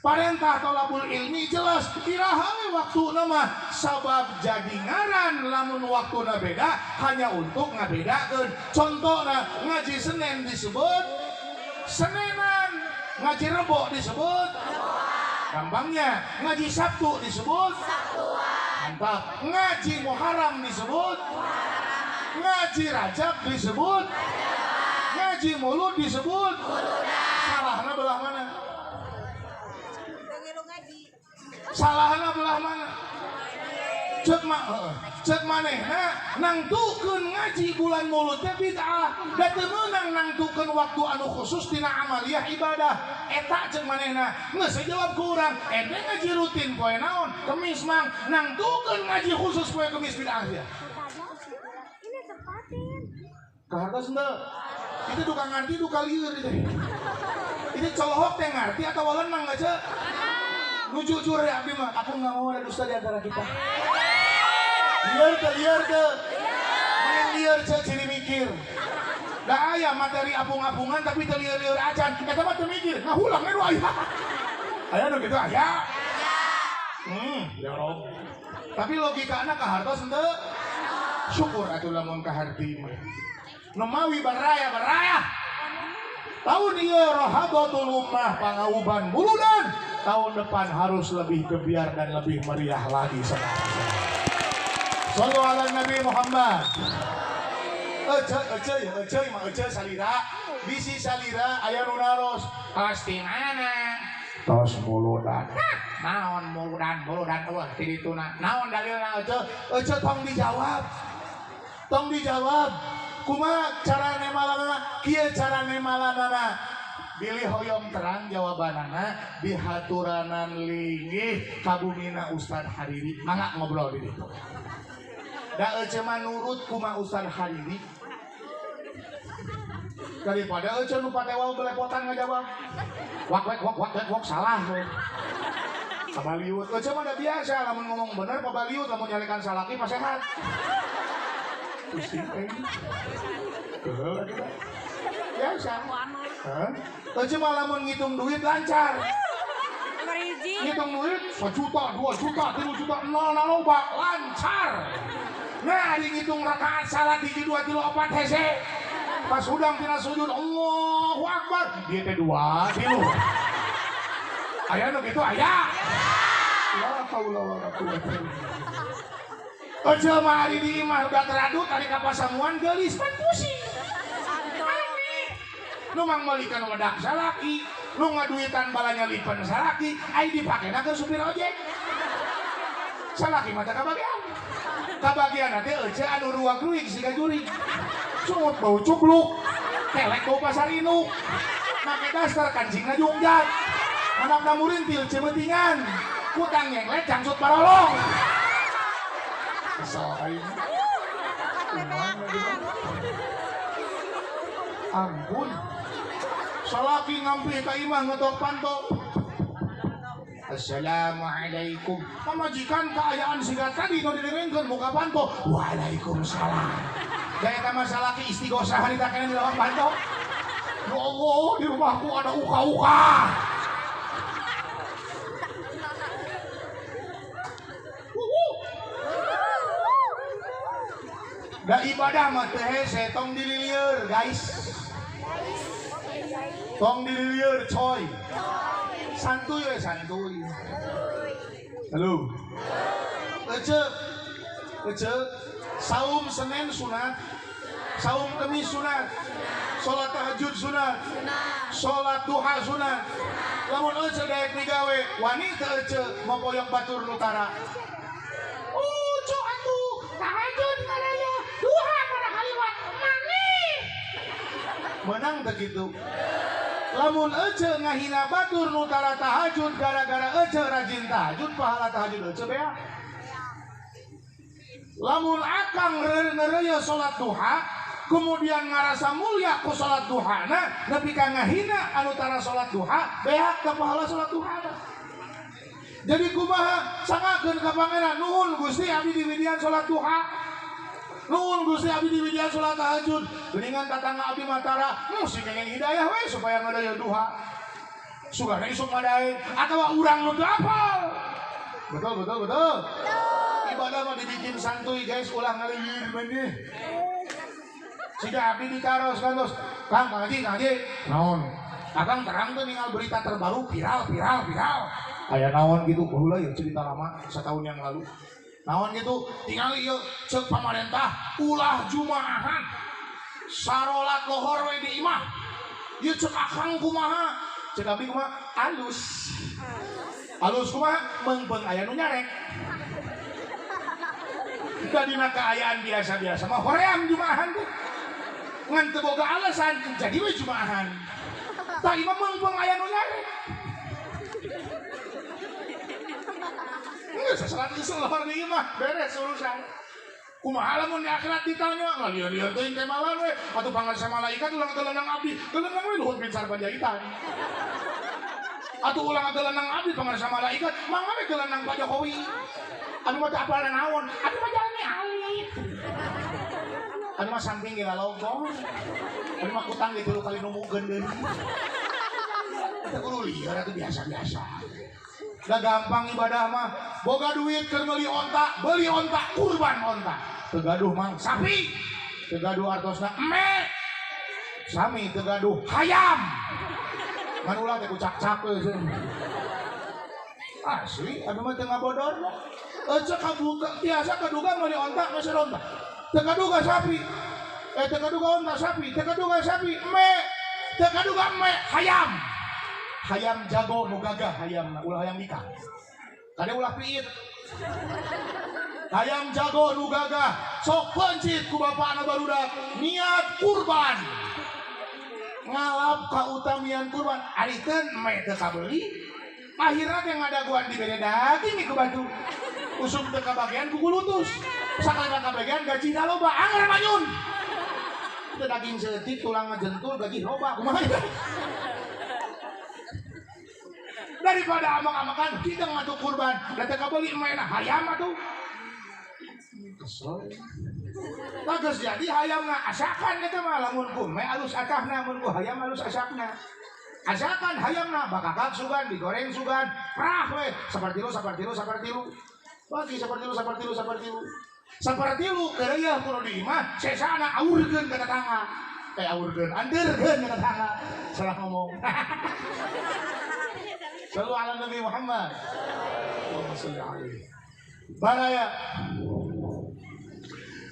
Parentah tolabul ilmi jelas iraha we waktuna mah sabab jadi ngaran lamun waktuna beda hanya untuk ngabedakeun. Contohna ngaji Senin disebut Senenan, ngaji Rebo disebut gampangnya, ngaji Sabtu disebut Sabtuan, mantap, ngaji Muharram disebut Muharraman, ngaji Rajab disebut Rajaban, ngaji Mulud disebut Muludan. Salahna belah mana? Salahna belah mana? Cek cek manehna nangtukeun ngaji bulan Mulud teh bid'ah, da teu meunang nangtukeun waktu anu khusus tina amaliyah ibadah. Eta cek manehna geus jawab ku urang, ente ngaji rutin poe naon? Kemis mang, nangtukeun ngaji khusus poe Kemis bid'ah sia. Ini tempatin. Kahartos henteu? Itu duka ngarti duka lieur itu. Itu colohok teh ngarti atawa lenang aja? Nu jujur ya abdi mah, aku nggak mau ada dusta di antara kita. Lieur teu, lieur teu. Main lieur ceu ciri mikir. Da aya materi apung-apungan tapi teu lieur-lieur acan. Eta mah teu mikir, ngahulang we nu aya. Aya nu kitu aya. Ya Rob. Tapi logikana kahartos henteu? Syukur atuh lamun kaharti mah. Nu mawi baraya baraya. Tahun ieu rohabatul ummah pangauban muludan. Tahun depan harus lebih gebiar dan lebih meriah lagi saudara. Sallu ala Nabi Muhammad. Ece ece ya ece mah ece salira. Bisi salira aya nu naros. Tos di mana? Tos muludan. Naon muludan muludan eueuh ti dituna. Naon dalilna ece? Ece tong dijawab. Tong dijawab. Kumaha carane malanana? Kieu carane malanana. Bilih hoyong terang jawabanana dihaturanan linggih kabumina Ustad Hariri. Mangga ngobrol di ditu. Da ece mah nurut kuma Ustad Hariri. Daripada ece nu patewal belepotan ngajawab. Wak wek wak wak wek wak salah. Pabaliut. Ece mah da biasa lamun ngomong bener pabaliut, lamun nyalekan salaki mah sehat. Pusing teh. Keheul atuh. Biasa. Hah? Ece mah lamun ngitung duit lancar. Ngitung duit 1 juta, 2 juta, 3 juta, 0 loba lancar. Nah, di ngitung rakaat salat 1 2 3 4 hese. Pas udang tina sujud Allahu Akbar, dia teh 2 3. Aya nu kitu aya. La haula wala quwata illa billah. Ece mah ari di imah udah teradut ari ka pasamuan geulis pan pusing. Nu mangmelikan wedak salaki, nu ngaduitan balanya lipen salaki, ai dipakena ke supir ojek. Salaki mah teu kabagian. Kabagian teh ece anu ruang ruik siga jurig. Sungut bau cubluk, kelek bau pasar induk. Make daster kancingna jungjat. Manapna murintil ceubetingan. Kutang nyenglet cangsut barolong. Kesel aing. Ampun. Salaki ngampi ka imah ngetok panto. Assalamualaikum. Pamajikan kaayaan siga tadi nu didengeun muka panto. Waalaikumsalam. Da eta mah salaki istighosah harita keneh di lawang panto. Ya Allah, di rumahku ada uka-uka. Da ibadah mah teu hese tong dililieur, guys. Tong dililieur, coy. Santuy we santuy. Halo. Ece. Ece, saum Senin sunat, saum Kemis sunat, salat tahajud sunat, salat duha sunat. Lamun ece daek migawe, wani teu ece mopoyok batur nu tara. Ucu atuh, tahajud karaya, duha para kaliwat maneh. Menang teu kitu. Lamun ece ngahina batur nu tara tahajud gara-gara ece rajin tahajud, pahala tahajud ece beak. Lamun akang ngereuyeun salat duha, kemudian ngarasa mulia ku salat duhana, nepi ka ngahina anu tara salat duha, beak ka pahala salat duhana. Jadi kumaha sangakeun ka pangeran, nuhun Gusti abdi diwidian salat duha. Nuhun Gusti abdi diwidian salat tahajud. Geuningan tatangga abdi mah tara, si kenging hidayah we supaya ngereuyeun duha. Sugana isuk madaeng atawa urang nu teu apal. Betul, betul, betul. Ibadah mah dibikin santuy, guys, ulah ngaliwir maneh. Siga abdi ditaros kantos, Kang, Kang Haji, Kang Haji, naon? Akang terang tuh ninggal berita terbaru viral, viral, viral. Aya naon gitu, baheula ya cerita lama setahun yang lalu. Naon gitu, tinggal ieu ceuk pamarentah ulah jumaahan. Sarolat lohor we di imah. Ieu ceuk akang kumaha? Ceuk abdi kumaha? Alus. Alus kumaha? Meungpeung aya nu nyarek. Dadina kaayaan biasa-biasa mah hoream jumaahan teh. Ngan teu boga alasan jadi we jumaahan. Tah imah meungpeung aya nu nyarek. Geus sasalat geus lohor di imah, beres urusan. Kumaha lamun di akhirat ditanya, ngalieu-lieu teuing teh malan we, atuh pangarsa malaikat ulah ngatelenang abdi, telenang we Luhut Binsar Panjaitan. Atuh ulah ngatelenang abdi pangarsa malaikat, mangga we telenang Pak Jokowi. Anu mah teu apal naon, anu mah jalmi alit. Anu mah samping gila logo. Anu mah kutang ge tilu kali numukeun deui. Teu kudu lieur atuh biasa-biasa. Da gampang ibadah mah, boga duit keur meuli onta, beli onta, kurban onta. Teu gaduh mang sapi, teu gaduh artosna eme. Sami teu gaduh hayam. Ngan ulah teh kucak-cak we cenah. Asli anu mah teu ngabodorna. Ece kabuka tiasa kaduga meuli onta meser onta. Teu kaduga sapi. Teu kaduga onta sapi, teu kaduga sapi eme. Teu kaduga eme hayam. Hayam jago nu gagah hayamna, ulah hayam nikah. Kade ulah piit. Hayam jago nu gagah, sok pencit ku bapakna barudak niat kurban. Ngalap kautamian kurban, ari teu eme teu kabeuli. Akhirna teh ngadaguan dibere daging ku batu. Usum teu kabagean ku gulutus. Sakali kabagean gajina loba, anger manyun. Teu daging seeutik tulang ngajentul gaji loba kumaha. Daripada amak-amakan kita ngadu kurban, da teu kabeuli emena hayam atuh. Kesel. Bagus jadi hayamna asakan eta mah lamun ku me alus atahna mun ku hayam alus asakna. Asakan hayamna bakakak sugan digoreng sugan prah we sapartilu sapartilu sapartilu. Bagi sapartilu sapartilu sapartilu. Sapartilu keureuh kudu di imah sesana aurkeun ka tetangga. Aurkeun andeurkeun ka tetangga. Salah ngomong. Sallu ala Nabi Muhammad. Allahumma shalli alaihi. Baraya.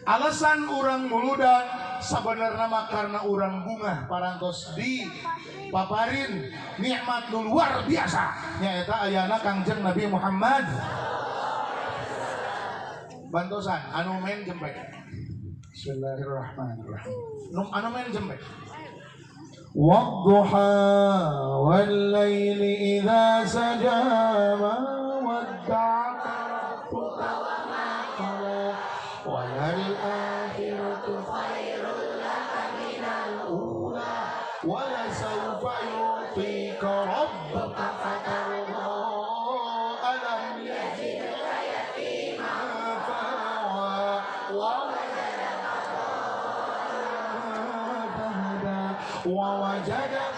Alasan urang muludan sabenerna mah karena urang bungah parantos di paparin nikmat nu luar biasa nyaeta ayana Kangjeng Nabi Muhammad. Bantosan anu men jempe. Bismillahirrahmanirrahim. Anu men jempe. والضحى والليل إذا سجى ما ودعك ربك وما قلى وللآخرة خير لك من الأولى ولسوف يعطيك ربك فترضى ألم يجدك يتيما فآوى ووجدك فهدى ووجدك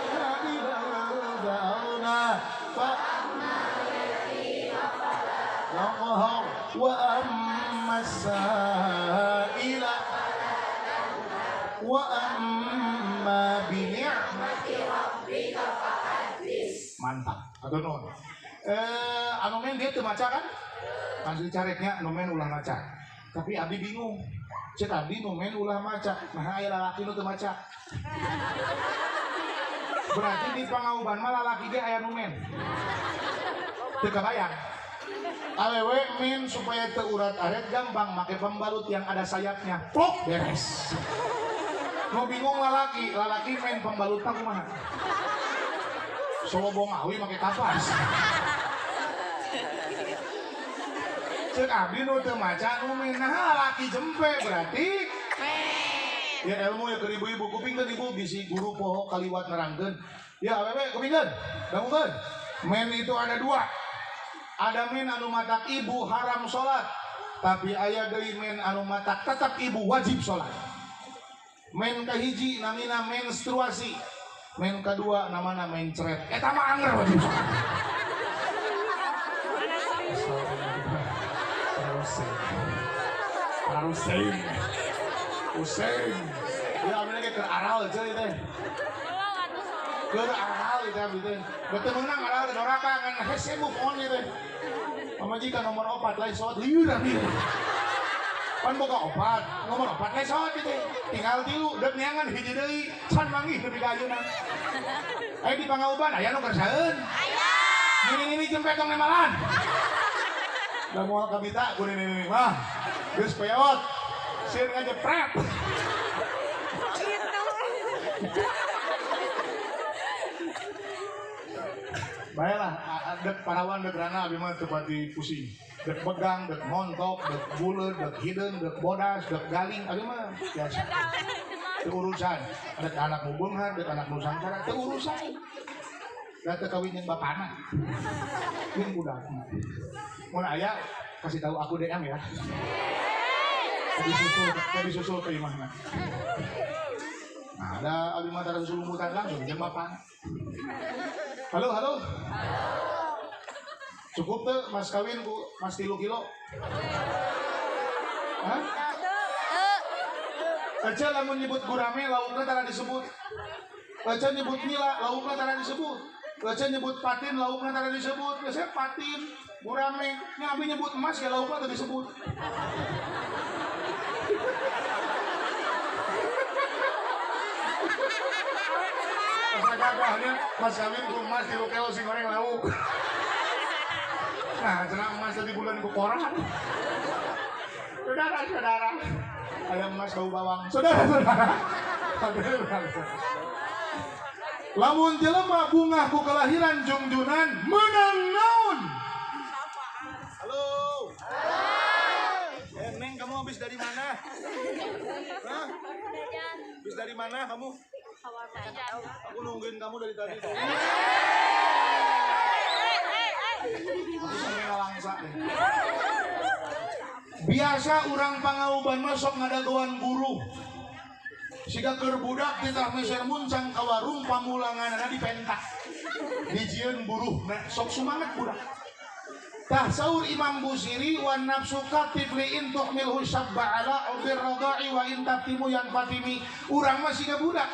عائلا فأغنى فأما اليتيم فلا تقهر وأما السائل فلا تنهر وأما بنعمة ربك فحدث. Mantap. Atau non. Anu men dia teu maca kan? Langsung careknya anu men ulah maca. Tapi abdi bingung. Cek abdi nu men ulah maca. Nah aya lalaki nu teu maca. Berarti di pangauban mah lalaki ge aya nu men. Teu kabayang. Awewe men supaya teu urat aret gampang make pembalut yang ada sayapnya. Plok beres. Nu bingung lalaki, lalaki men pembalutna kumaha? Solobong awi make kapas. Cek abdi nu teu maca nu men, nah lalaki jempe berarti ya ilmu ya ke ibu-ibu kupingkeun ibu bisi guru poho kaliwat nerangkeun. Ya awewe kupingkeun, dangukeun. Men itu ada dua. Ada men anu matak ibu haram salat, tapi aya deui men anu matak tetap ibu wajib salat. Men kahiji namina menstruasi. Main kedua namana mencret. Eta mah anger wajib. Ruseng. Useng. Ya abdi ge keur aral euy teh. Keur aral itu abdi teh. Beuteung meunang aral teh doraka ngan hese move on ieu teh. Pamajikan nomor 4 lain sot lieur abdi. Pan boga 4, nomor 4 lain sot ieu teh. Tinggal 3 deuk neangan hiji deui, can manggih nepi ka ayeuna. Aya di Pangauban aya nu kersaeun. Aya. Nini-nini jeung petong nemalan. Da moal kabita ku nini-nini mah. Geus peot. Sieun ngajepret. Baiklah, dek parawan dek rana abi mah teu pati pusing. Dek begang, dek montok, dek buleud, dek hideung, dek bodas, dek galing abi mah biasa. Teu urusan. Dek anak nu beunghar, dek anak nu sangsara, teu urusan. Da teu kawin jeung bapana. Jeung budakna. Mun aya kasih tahu aku DM ya. Disusul ke imahna. Nah, ada abi mah tara susulumutan langsung jeung bapana. Halo, halo. Cukup tuh mas kawin ku mas 3 kilo. Hah? Ece lamun nyebut gurame laukna tara disebut. Ece nyebut nila laukna tara disebut. Ece nyebut patin laukna tara disebut. Biasanya patin, gurame, nya abi nyebut emas ya laukna teu disebut. Gagahnya mas kawin ku emas 3 kilo sing goreng lauk. Nah, cenah emas tadi bulan ku koran. Saudara-saudara, ada emas bau bawang. Saudara-saudara. Lamun jelema bungah ku kelahiran jungjunan menang naon? Halo. Neng, kamu habis dari mana? Hah? Habis dari mana kamu? Aku nungguin kamu dari tadi. Biasa urang Pangauban mah sok ngadagoan buruh. Siga keur budak titah meser muncang ka warung pamulanganana dipentak. Dijieun buruhna sok sumanget budak. Tah saur Imam Busiri wan nafsu katifli in tuhmilhu syabba ala ubir radai wa in taftimu yan fatimi. Urang mah siga budak.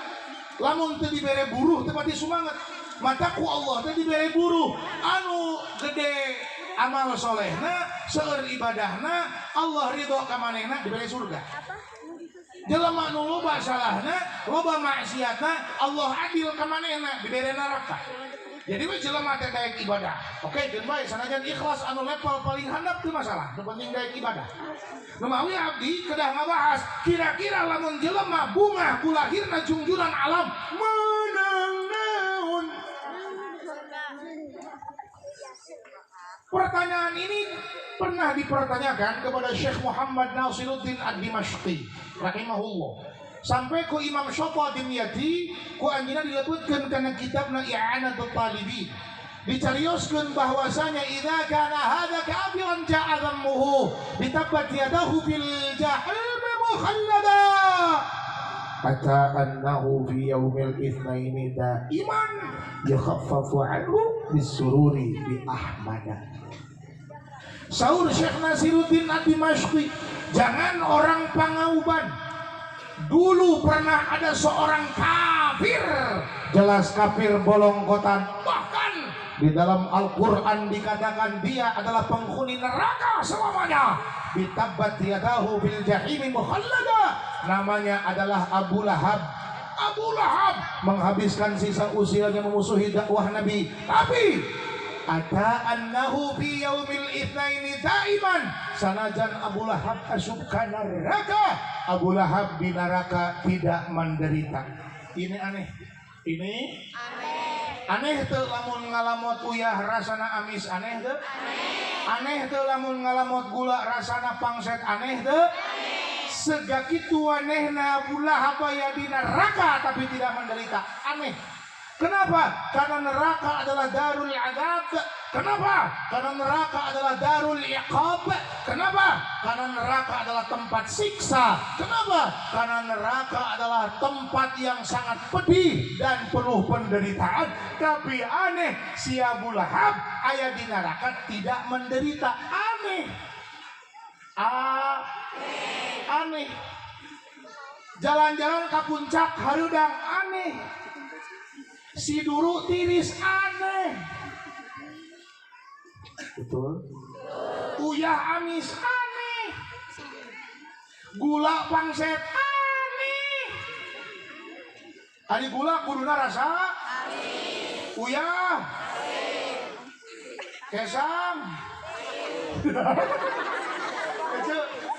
Lamun teu dibere buruh teu pati sumanget. Mataku Allah teu dibere buruh anu gede amal solehna, seueur ibadahna, Allah ridho ka manehna dibere surga. Jelema nu loba salahna, loba maksiatna, Allah adil ka manehna dibere neraka. Jadi we jelema teh daek ibadah. Oke, geun bae sanajan ikhlas anu level paling handap teu masalah, nu penting daek ibadah. Nu mawi abdi kedah ngabahas kira-kira lamun jelema bungah ku lahirna jungjunan alam meunang naon. Pertanyaan ini pernah dipertanyakan kepada Syekh Muhammad Nasiruddin Ad-Dimashqi rahimahullah. Sampai ku Imam Syafa Dimyati ku anjeunna dilebetkeun kana kitabna I'anatul Talibin. Dicarioskeun bahwasanya idza kana hadza kafiran ja'a dhammuhu bitabbat yadahu fil jahim mukhallada. Hatta annahu fi yaumil itsnaini daiman yukhaffafu anhu bisururi bi ahmada. Saur Syekh Nasiruddin Ad-Dimashqi, jangan orang Pangauban. Dulu pernah ada seorang kafir, jelas kafir bolongkotan. Bahkan di dalam Al-Quran dikatakan dia adalah penghuni neraka selamanya. Bitabbat yadahu bil jahimi mukhallada. Namanya adalah Abu Lahab. Abu Lahab menghabiskan sisa usianya memusuhi dakwah Nabi. Tapi ata annahu fi yaumil itsnaini daiman, sanajan Abu Lahab asup ka neraka, Abu Lahab di neraka tidak menderita. Ini aneh. Ini aneh. Aneh teu lamun ngalamot uyah rasana amis, aneh teu? Aneh. Aneh teu lamun ngalamot gula rasana pangset, aneh teu? Aneh. Segakitu anehna Abu Lahab aya di neraka tapi tidak menderita. Aneh. Kenapa? Karena neraka adalah darul azab, Kenapa? Karena neraka adalah darul iqab. Kenapa? Karena neraka adalah tempat siksa. Kenapa? Karena neraka adalah tempat yang sangat pedih dan penuh penderitaan. Tapi aneh, si Abu Lahab aya di neraka tidak menderita. Aneh. Aneh. Jalan-jalan ke puncak harudang, aneh. Si duru tiris, aneh. Betul. Uyah amis, aneh. Gula pangset, aneh. Ari gula kuduna rasa amis. Uyah kesang.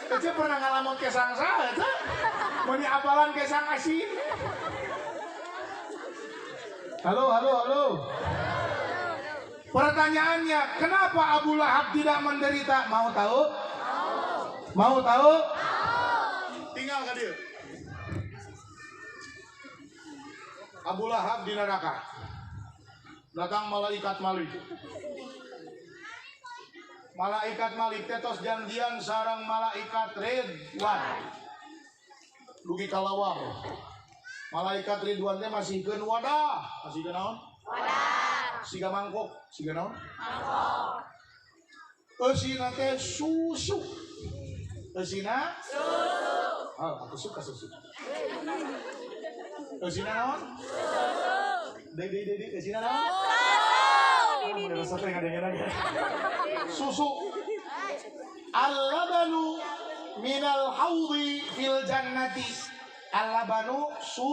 Ece pernah ngalamun kesang sah, ece? Meni apalan kesang asin. Halo, halo, halo. Pertanyaannya, kenapa Abu Lahab tidak menderita? Mau tahu? Mau tahu? Tinggal ke dia. Abu Lahab di neraka. Datang malaikat Malik. Malaikat Malik tetos janjian sarang malaikat Ridwan. Dugi kalawang. Malaikat Ridwan teh masihkeun wadah, masihkeun naon? Wadah. Siga mangkok, siga naon? Mangkok. Eusina teh susu. Eusina susu. Oh, aku suka susu. Eusina naon? Susu. Deui deui deui eusina naon? Susu. Mun rasa teh ngadengin lagi. Susu. Al-labanu minal haudi fil jannati. Al-labanu su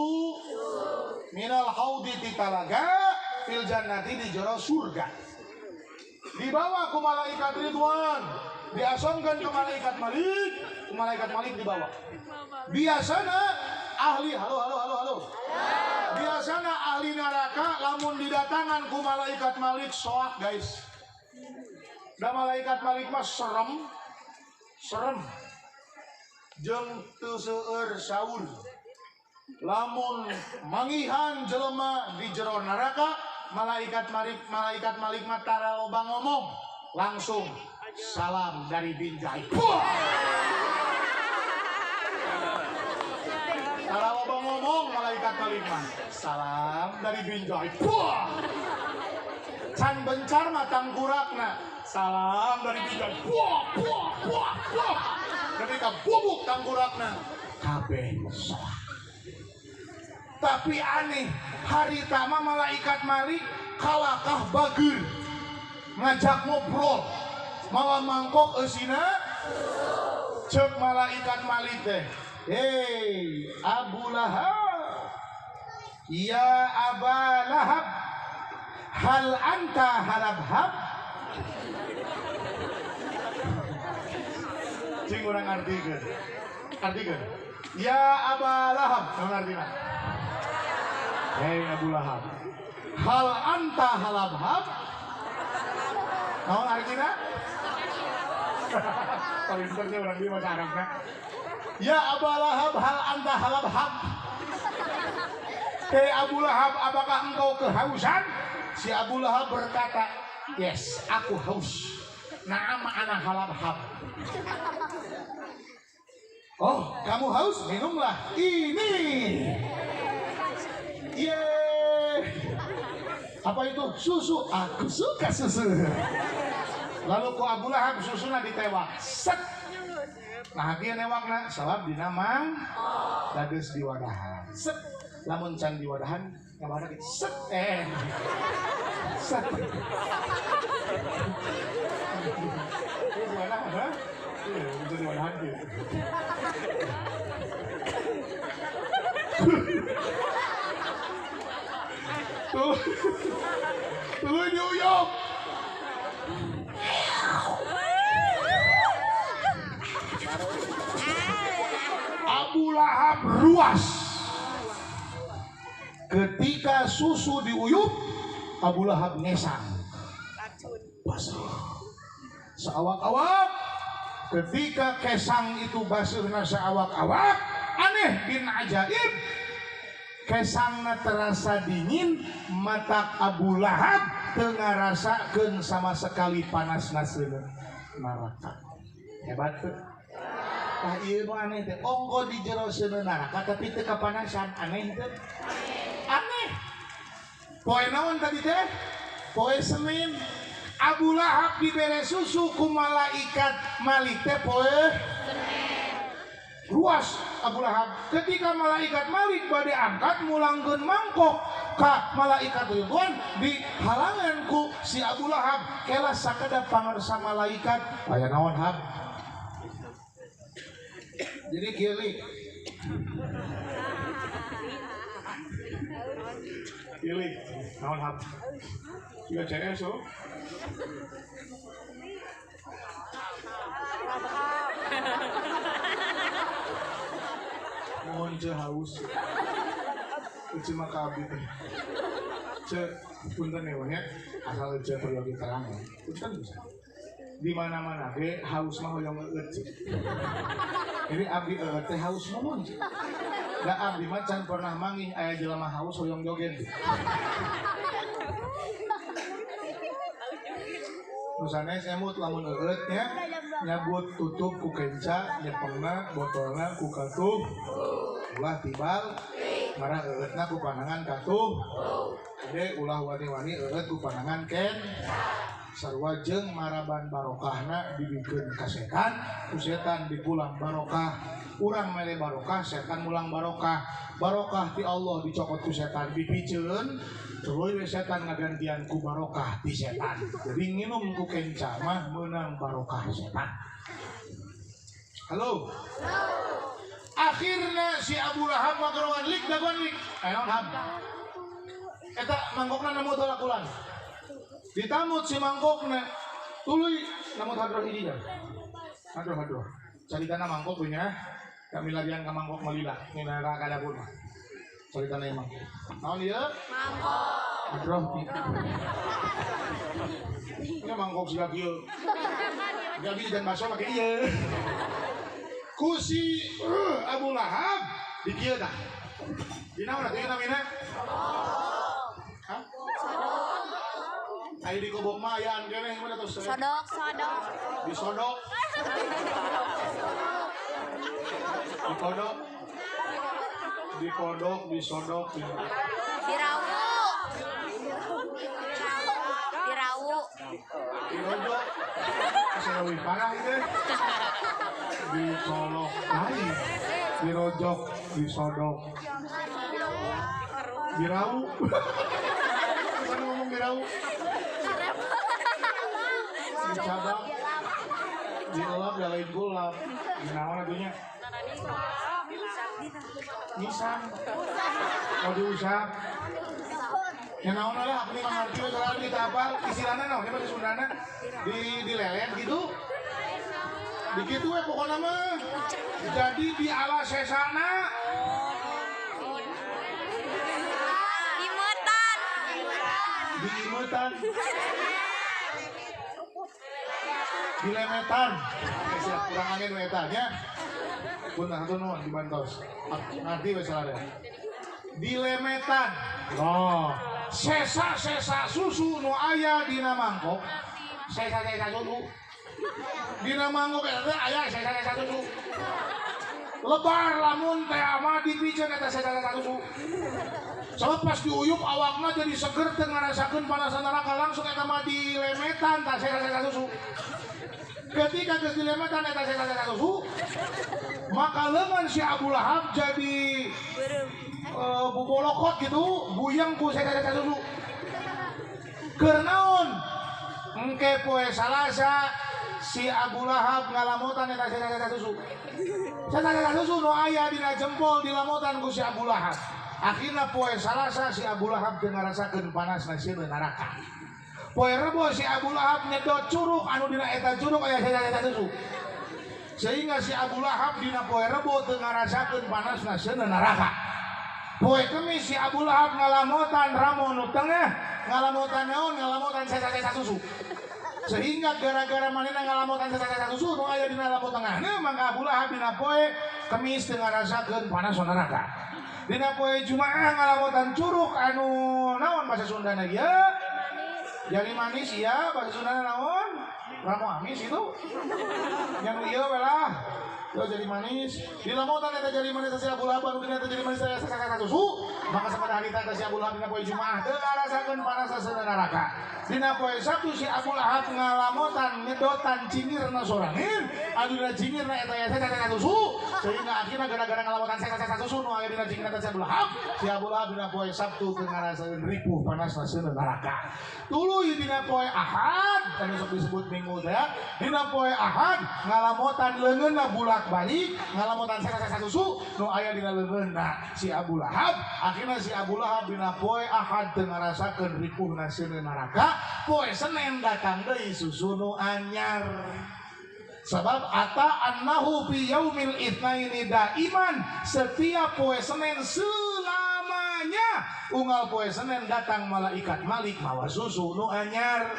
minal haudi ti talaga fil jannati di jero surga. Dibawa ku malaikat Ridwan, diasongkan ke malaikat Malik, ku malaikat Malik dibawa. Biasana ahli halo halo halo halo. Biasana ahli neraka lamun didatangan ku malaikat Malik soak guys. Da malaikat Malik mah serem. Serem. Jeung teu seueur saur. Lamun mangihan jelema di jero neraka, malaikat Malik mah tara loba ngomong, langsung salam dari Binjai. Tara loba ngomong malaikat Malik mah, salam dari Binjai. Can bencar mah tangkurakna, salam dari Binjai. Ketika bubuk tangkurakna, kabeh soak. Tapi aneh, hari tama malaikat Malik kalakah bageur ngajak ngobrol mawa mangkok eusina cek malaikat Malik teh, "Hei Abu Lahab, ya Aba Lahab, hal anta halabhab?" Cing urang artikeun. Artikeun. Ya Aba Lahab, naon artina? Hei Abu Lahab, hal anta halabhab? Naon artina? Paling orang dia bahasa Arabna. Ya Abu Lahab, hal anta halabhab? Hei Abu Lahab, apakah engkau kehausan? Si Abu Lahab berkata, yes, aku haus. Na'am ana halabhab. Oh, kamu haus? Minumlah ini. Yeay. Apa itu? Susu. Aku suka susu. Lalu ku Abu Lahab susuna ditewak. Set. Nah, dia newakna sabab dina mang dadeus diwadahan. Set. Lamun can diwadahan, newakna kitu. Set. Set. Diwadahan, ha? Iya, itu diwadahan kieu. Tuh, tuluy diuyup. Abu Lahab ruas. Ketika susu diuyup, Abu Lahab ngesang. Basah. Seawak-awak. Ketika kesang itu basahna seawak-awak, aneh bin ajaib. Kesangna terasa dingin, mata Abu Lahab teu ngarasakeun sama sekali panasna seuneu neraka. Hebat teu? Tah ieu nu aneh teh, onggo di jero seuneu neraka tapi teu kapanasan, aneh teu? Aneh. Poe naon tadi teh? Poe Senin. Abu Lahab dibere susu ku malaikat Malik teh poe Senin. Ruas Abu Lahab ketika malaikat Malik bade angkat mulangkeun mangkok ka malaikat Ridwan dihalangan ku si Abu Lahab kela sakedap pangarsa malaikat aya naon Hab. Jadi kieu li. Kieu li naon Hab. Ieu CS oh. Mohon ce haus. Ece maka abdi teh. Ce punten ya nya asal ce perlu diterang. Punten bisa. Di mana-mana ge haus mah hoyong eueuh. Jadi abdi teh haus mohon. Da abdi mah can pernah manggih aya jelema haus hoyong joget. Nu sanes emut lamun eueuh nya nyabut tutup ku kenca nyepengna botolna ku katuh ulah tibal marah eueuhna ku panangan katuh gede ulah wani-wani eueuh ku panangan ken sarua jeung maraban barokahna dibikeun ka setan ku setan dipulang barokah urang mere barokah setan mulang barokah barokah ti Allah dicokot ku setan dipiceun tuluy we setan ngagantian ku barokah ti setan. Jadi nginum ku kenca mah meunang barokah setan. Halo. Akhirna si Abu Lahab ngageroan lik dagoan lik. Aya naon Hab? Eta mangkokna nemu tolak ulang. Ditamut si mangkokna tuluy namut hadroh hiji nya. Hadroh hadroh. Caritana mangkok punya kami larian ka mangkok malila ngeunah ka dapur mah. Caritana mangkok. Naon ieu? Mangkok. Hadroh kitu. Ini mangkok siga kieu. Gabi dan bakso make ieu. Ku si Abu Lahab di kieu tah. Di naon atuh ieu namina? Hah? Aya di kobok mah ayaan keneh mah atuh. Sodok, sodok. Disodok. Dikodok. Dikodok, disodok, dirawu. Dirawu. Dirojok. Asa leuwih parah ieu. Dicolok lain. Dirojok, disodok. Dirawu. Kan ngomong dirawu. Dicabak. Dilelap da lain gulap. Naon atuh nya? Nisang. Oh diusap. Ya naon lah, abdi mah ngarti we soalna kita apal istilahna naon nya bahasa Sundana di dilelet gitu. Dikitu we pokona mah. Jadi di ala sesana dimetan. Diimetan. Dilemetan. Siap kurang angin we eta nya. Punten hatur nuhun dibantos. Ngarti we salah. Dilemetan. Oh, sesa-sesa susu nu aya dina mangkok. Sesa-sesa susu. Dina mangkok eta teh aya sesa-sesa susu. Lebar lamun teh mah dipiceun eta sesa-sesa susu. Sebab pas diuyup awakna jadi seger teu ngarasakeun panasan neraka langsung eta mah dilemetan tah sesa-sesa susu. Ketika geus dilemetan eta sesa-sesa susu, maka leungeun si Abu Lahab jadi bubolokot gitu, buyeng ku sesa-sesa susu. Keur naon? Engke poe Salasa si Abu Lahab ngalamotan eta sesa-sesa susu. Sesa-sesa susu nu aya dina jempol dilamotan ku si Abu Lahab. Akhirna poe Salasa si Abu Lahab teu ngarasakeun panasna sieun neraka. Poe Rebo si Abu Lahab nyedot curug anu dina eta curug aya sesa-sesa susu. Sehingga si Abu Lahab dina poe Rebo teu ngarasakeun panasna sieun neraka. Poe Kemis si Abu Lahab ngalamotan ramo nu tengah, ngalamotan naon? Ngalamotan sesa-sesa susu. Sehingga gara-gara manehna ngalamotan sesa-sesa susu nu aya dina ramo tengahna, maka Abu Lahab dina poe Kemis teu ngarasakeun panas neraka. Dina poe Jumaah ngalamotan curug anu naon bahasa Sundana ieu? Jari manis iya bahasa Sunda naon? Ramo amis itu. Yang ieu we lah. Yo jari manis. Di lamotan eta jari manis si Abu Lahab anu dina eta jari manis saya sakaka susu. Maka sapada harita eta si Abu Lahab dina poe Jumaah teu ngarasakeun panasna seuneu neraka. Dina poe Sabtu si Abu Lahab ngalamotan nyedotan cingirna sorangan. Anu dina cingirna eta ya sakaka susu. Sehingga akhirna gara-gara ngalamotan sakaka susu nu aya dina cingirna si Abu Lahab. Si Abu Lahab dina poe Sabtu teu ngarasakeun ripuh panasna seuneu neraka. Tuluy dina poe Ahad anu sok disebut Minggu teh. Dina poe Ahad ngalamotan leungeunna bulak balik ngalamotan sakaka susu nu aya dina leungeunna si Abu Lahab. Akhirna si Abu Lahab dina poe Ahad teu ngarasakeun ripuhna seuneu neraka. Poe Senin datang deui susu nu anyar. Sebab ata annahu fi yaumil itsnaini daiman, setiap poe Senin selamanya unggal poe Senin datang malaikat Malik mawa susu nu anyar.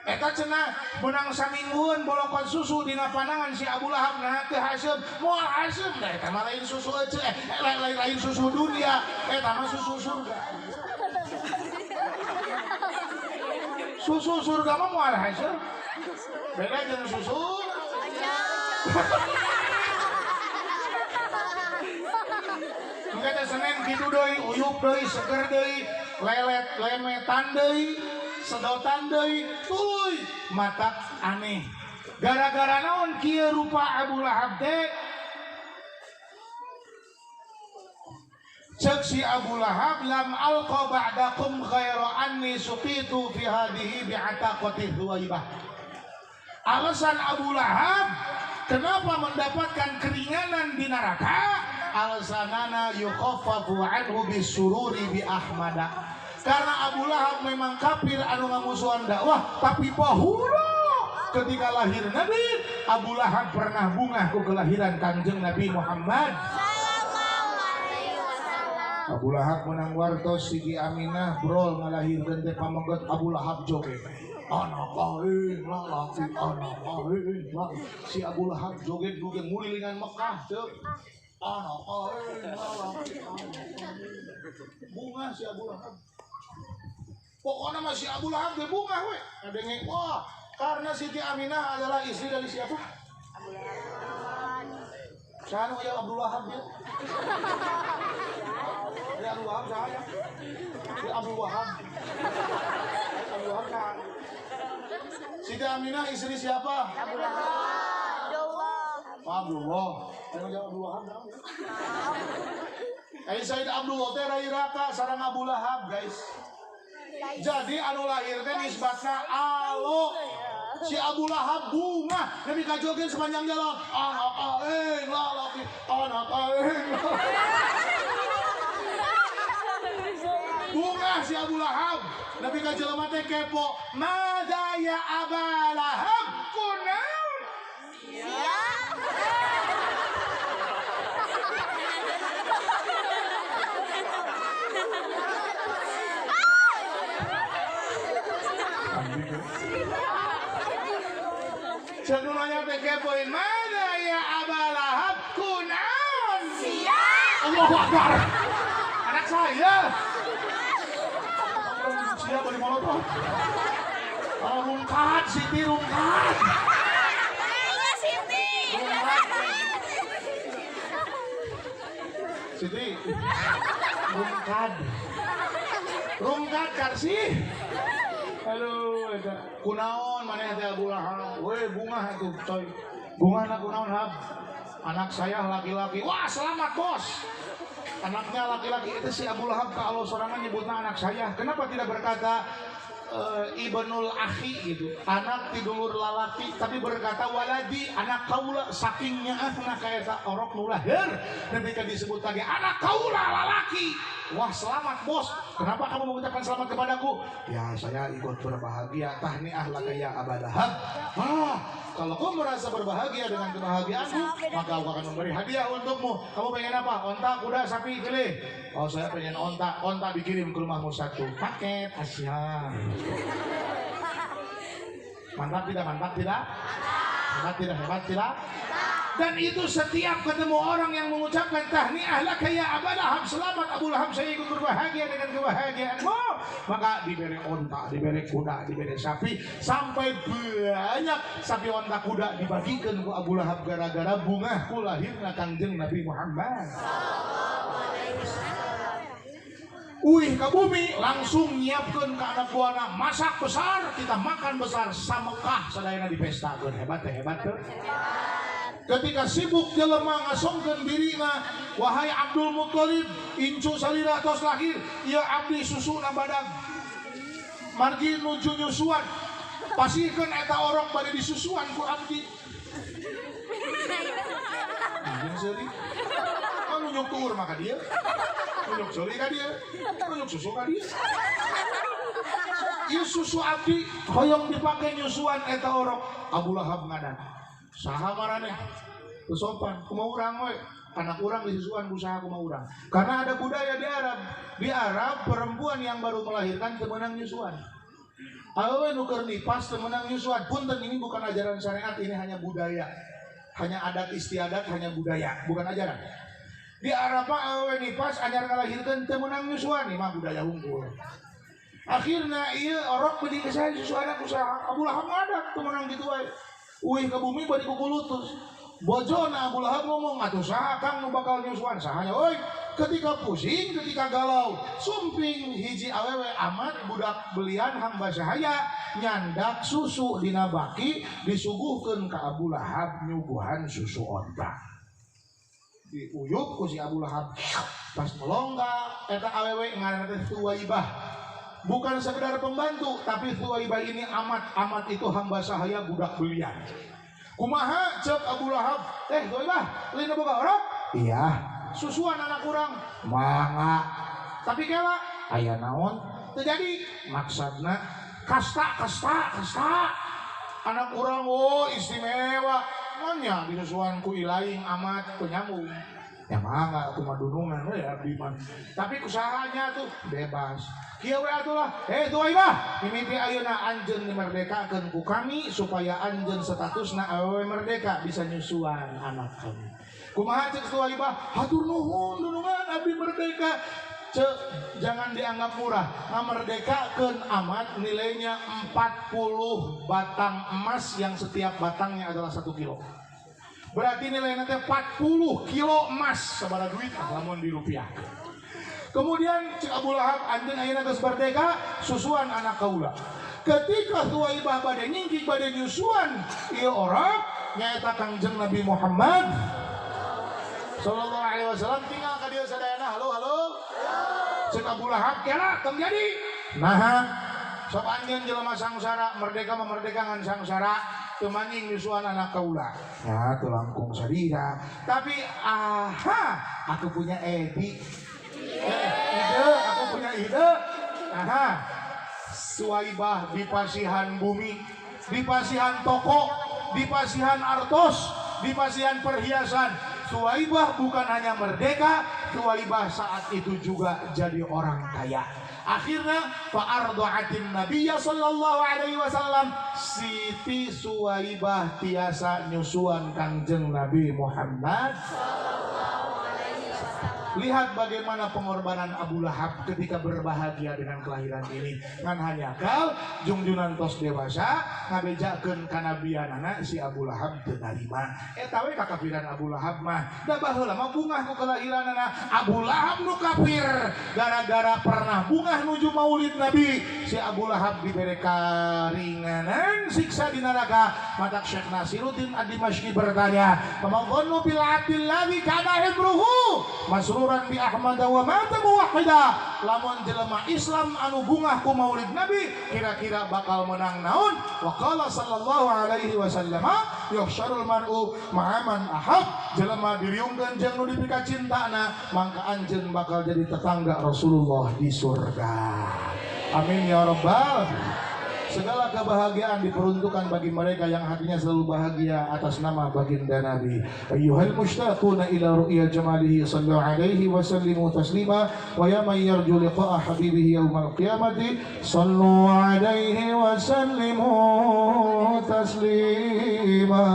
Eta cenah menang saminggueun bolokon susu dina panangan si Abu Lahab nah teu haseum moal haseum da eta mah lain susu ece lain susu dunia eta mah susu surga. Susu surga mah moal haseum. Beda jeung susu engke teh Senin kitu deui uyup deui seger deui lelet lemetan deui sedotan deui tuluy matak aneh. Gara-gara naon kieu rupa Abu Lahab teh? Cek si Abu Lahab lam alqa ba'dakum ghaira anni suqitu fi hadhihi bi'ataqati dhuwaibah. Alasan Abu Lahab kenapa mendapatkan keringanan di neraka? Alasanana yukhaffafu anhu bisururi bi ahmada. Karena Abu Lahab memang kafir anu ngamusuhan dakwah, tapi baheula ketika lahir Nabi, Abu Lahab pernah bungah ku kelahiran Kanjeng Nabi Muhammad. Abu Lahab menang wartos Siti Aminah brol ngalahirkeun teh pameget Abu Lahab joget. Anak aing lalaki anak aing. Si Abu Lahab joget duge ngulilingan Mekah teu. Anak aing lalaki anak aing. Bungah si Abu Lahab. Pokoknya masih Abu Lahab teh bungah we. Ngadenge wah, karena Siti Aminah adalah istri dari siapa? Abu Lahab. Saha nu aya Abdul Wahab ya? Ya Abdul Wahab saha ya? Si Abdul Wahab. Abdul Wahab saha? Siti Aminah istri siapa? Abu Lahab. Abdullah. Abdullah. Ayo jawab Abdul Wahab naon ya? Said Abdullah teh rai raka sareng Abu Lahab, guys. Jadi anu lahir teh nisbatna alo. Si Abu Lahab bunga nepi ka joget sepanjang jalan. Anak aing lalaki, anak aing. Bunga si Abu Lahab nepi ka jelema teh kepo. Madza ya Aba Lahab? Kunaon? Sia. Cek nu nanya teh kepoin, mana ya Aba Lahab kunaon? Sia. Allahu Akbar. Anak saya. Sia bari molotov. Oh, rungkat Siti rungkat. Ayo Siti. Siti. Rungkat. Rungkat karsi. Aduh, eta kunaon maneh teh Abu Lahab? Weh, bungah atuh coy. Bungahna kunaon Hab? Anak saya laki-laki. Wah, selamat bos. Anaknya laki-laki itu si Abu Lahab ka Allah sorangan nyebutna anak saya. Kenapa tidak berkata ibnul akhi gitu, anak tidulur lalaki, tapi berkata waladi, anak kaula, sakingnya ahna kaeta orok nu lahir ketika disebut lagi anak kaula lalaki. Wah, selamat bos. Kenapa kamu mengucapkan selamat kepadaku? Ya, saya ikut berbahagia. Tahniah laka ya Aba Lahab. Ah, kalau kau merasa berbahagia dengan kebahagiaanmu, maka aku akan memberi hadiah untukmu. Kamu pengen apa? Onta, kuda, sapi, pilih. Oh, saya pengen onta. Onta dikirim ke rumahmu satu paket. Asia. Mantap tidak? Mantap tidak? Hebat tidak? Hebat tidak? Dan itu setiap ketemu orang yang mengucapkan tahniah laka ya Aba Lahab, selamat Abu Lahab, saya ikut berbahagia dengan kebahagiaanmu, maka diberi onta, diberi kuda, diberi sapi, sampai banyak sapi onta kuda dibagikan ku Abu Lahab gara-gara bungahku lahirna Kangjeng Nabi Muhammad. Uih ke bumi langsung nyiapkan ke anak buana masak besar, kita makan besar samekah sadayana dipestakeun. Hebat teh, hebat teh. Ketika sibuk jelema ngasongkeun dirina, wahai Abdul Muthalib, incu salira tos lahir, ieu abdi susuna badag. Margi nuju nyusuan, pasihkeun eta orok bade disusuan ku abdi. Jeung seuri. Nunjuk tuur maka dia, nunjuk seuri ka dia, nunjuk susu ka dia. Ieu susu abdi hoyong dipake nyusuan eta orok. Abu Lahab ngadan. Saha maraneh teu sopan, kumaha urang we, anak urang disusuan ku saha kumaha urang. Karena ada budaya di Arab. Di Arab perempuan yang baru melahirkan teu meunang nyusuan. Awewe nu keur nipas teu meunang nyusuan. Punten, ini bukan ajaran syariat, ini hanya budaya. Hanya adat istiadat, hanya budaya, bukan ajaran. Di Arab mah awewe nipas anyar ngalahirkeun teu meunang nyusuan, ieu mah budaya unggul. Akhirna ieu orok beuti ka saha susuana ku saha. Abu Lahab ngadak teu meunang kitu wae. Uih ke bumi bari kukulutus. Bojona Abu Lahab ngomong, atuh saha kang nu bakal nyusuan? Sahanya oi. Ketika pusing, ketika galau, sumping hiji awewe amat budak belian hamba sahaya nyandak susu dina baki disuguhkeun ka Abu Lahab nyuguhan susu onta. Diuyup ku si Abu Lahab. Pas melongga eta awewe ngaranna teh Thuwaibah. Bukan sekedar pembantu, tapi Thuwaibah ini amat, amat itu hamba sahaya budak belian. Kumaha cek Abu Lahab, teh Thuwaibah, lain boga orok? Iya. Susuan anak urang, mangga. Tapi kela aya naon? Teu jadi. Maksudna kasta kasta kasta. Anak urang oh istimewa. Nanya disusuan ku ilaing amat teu nyambung. Ya mangga kumaha dunungan we abdi mah. Tapi usahanya tuh bebas. Kieu we atulah, hei Thuwaibah, mimiti ayeuna anjeun dimerdekakeun ku kami supaya anjeun statusna awewe merdeka bisa nyusuan anak kami. Kumaha ceuk Thuwaibah? Hatur nuhun dunungan abdi merdeka. Cek, jangan dianggap murah. Ngamerdekakeun amat nilainya 40 batang emas yang setiap batangnya adalah 1 kilo. Berarti nilainya teh 40 kilo emas sabaraha duit lamun dirupiahkeun. Kemudian cek Abu Lahab, anjeun ayeuna geus merdeka, susuan anak kaula. Ketika Thuwaibah bade nyingkik bade nyusuan ieu orok nyaeta Kangjeng Nabi Muhammad sallallahu alaihi wasallam tinggal ka dieu sadayana. Halo halo. Cek Abu Lahab kela tong jadi. Naha sok anjeun jelema sangsara merdeka mah merdeka ngan sangsara teu manying nyusuan anak kaula. Ya teu langkung sadira. Tapi aha aku punya edi. Ide, aku punya ide. Aha. Suwaibah dipasihan bumi, dipasihan toko, dipasihan artos, dipasihan perhiasan. Suwaibah bukan hanya merdeka, Suwaibah saat itu juga jadi orang kaya. Akhirnya fa'ardha'atin nabiyya sallallahu alaihi wasallam, Siti Suwaibah tiasa nyusuan Kangjeng Nabi Muhammad. Lihat bagaimana pengorbanan Abu Lahab ketika berbahagia dengan kelahiran ini. Ngan hanya kal jungjunan tos dewasa ngabejakeun kanabianana si Abu Lahab teu narima. Eta we kakafiran Abu Lahab mah. Da baheula mah bungah ku kelahiranana. Abu Lahab nu kafir gara-gara pernah bungah nuju maulid Nabi, si Abu Lahab dibere karinganan siksa di neraka. Matak Syekh Nasiruddin Ad-Dimashqi bertanya, "Fama dhannu bil abdil ladzi kana hibruhu masruran bi Ahmad wa mata muwahhida?" Lamun jelema Islam anu bungah ku maulid Nabi kira-kira bakal menang naon? Wa qala sallallahu alaihi wasallam, yuhsyarul mar'u ma'a man ahab. Jelema diriungkeun jeung nu dipika cintana, mangka anjeun bakal jadi tetangga Rasulullah di surga. Amin ya rabbal. Segala kebahagiaan diperuntukkan bagi mereka yang hatinya selalu bahagia atas nama baginda Nabi. Ayyuhal mushtaquna ila ru'ya jamalihi sallu alaihi wa sallimu taslima wa ya man yarju liqa'a habibihi yaumal qiyamati sallu alaihi wa sallimu taslima.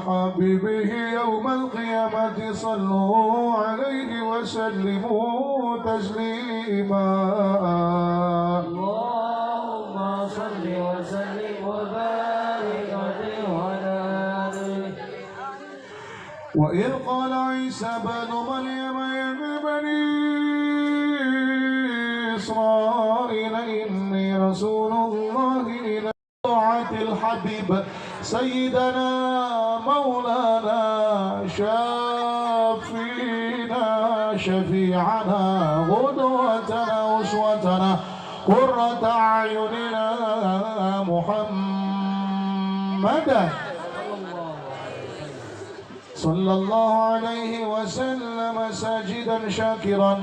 حبيبه يوم القيامة صلوا عليه وسلموا تسليما. اللهم صل وسلم وبارك عليه وعلى آله. وإذ قال عيسى بن مريم يا بني إسرائيل إني رسول الله إلى طاعة الحبيب سيدنا مولانا شافينا شفيعنا غدوتنا أسوتنا قرة أعيننا محمدا صلى الله عليه وسلم ساجدا شاكرا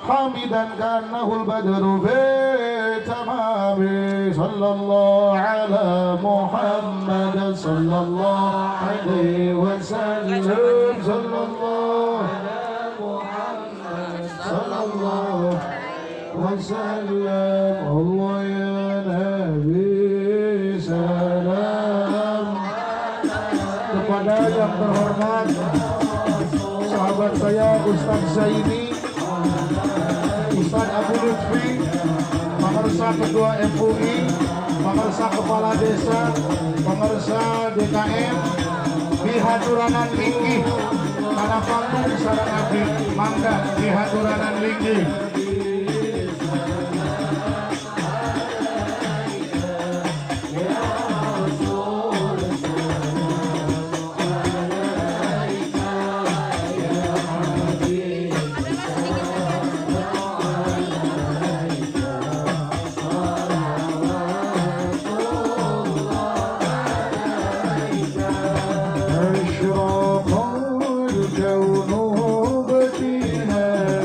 حامدا كأنه البدر في تمامه. صلى الله على محمد صلى الله عليه وسلم صلى الله على محمد صلى الله وسلم. الله يا نبي سلام. Kepada yang terhormat sahabat saya Ustadz Zaini, Ustadz Abu Lutfi, pemirsa Ketua MUI, pemirsa Kepala Desa, pemirsa DKM, di haturanan linggih, karena panggung sareng abdi, mangga di haturanan linggih. أشرق الكون ابتهاجا.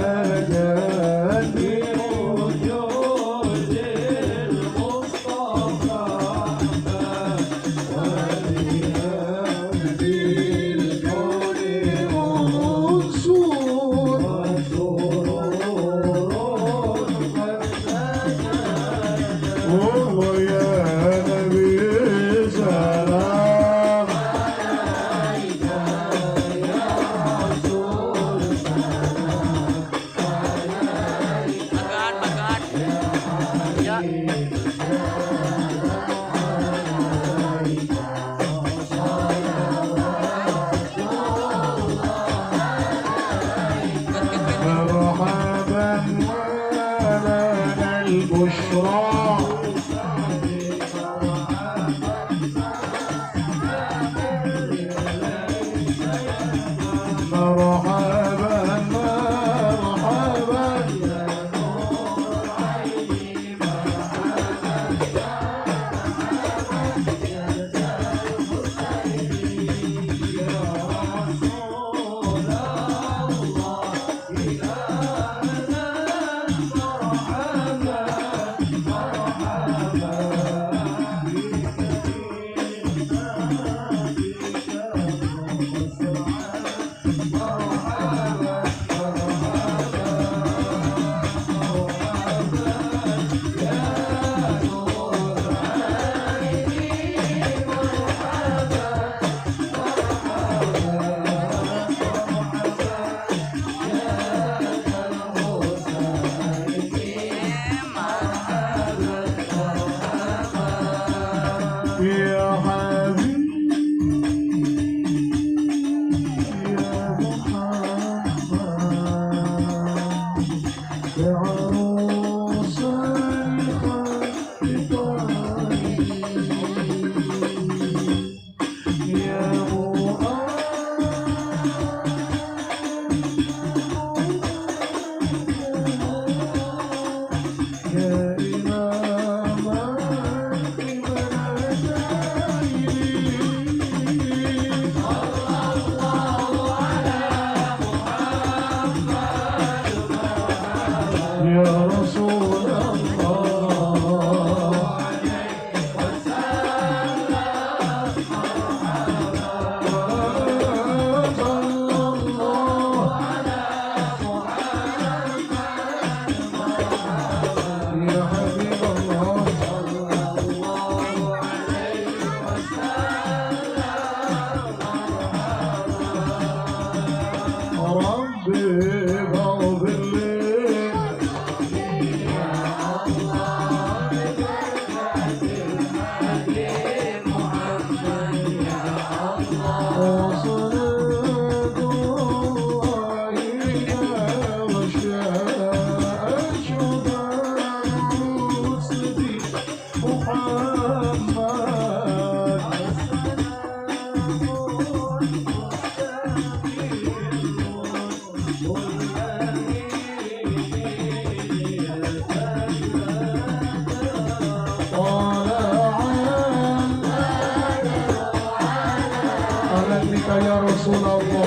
Ya Rasulullah.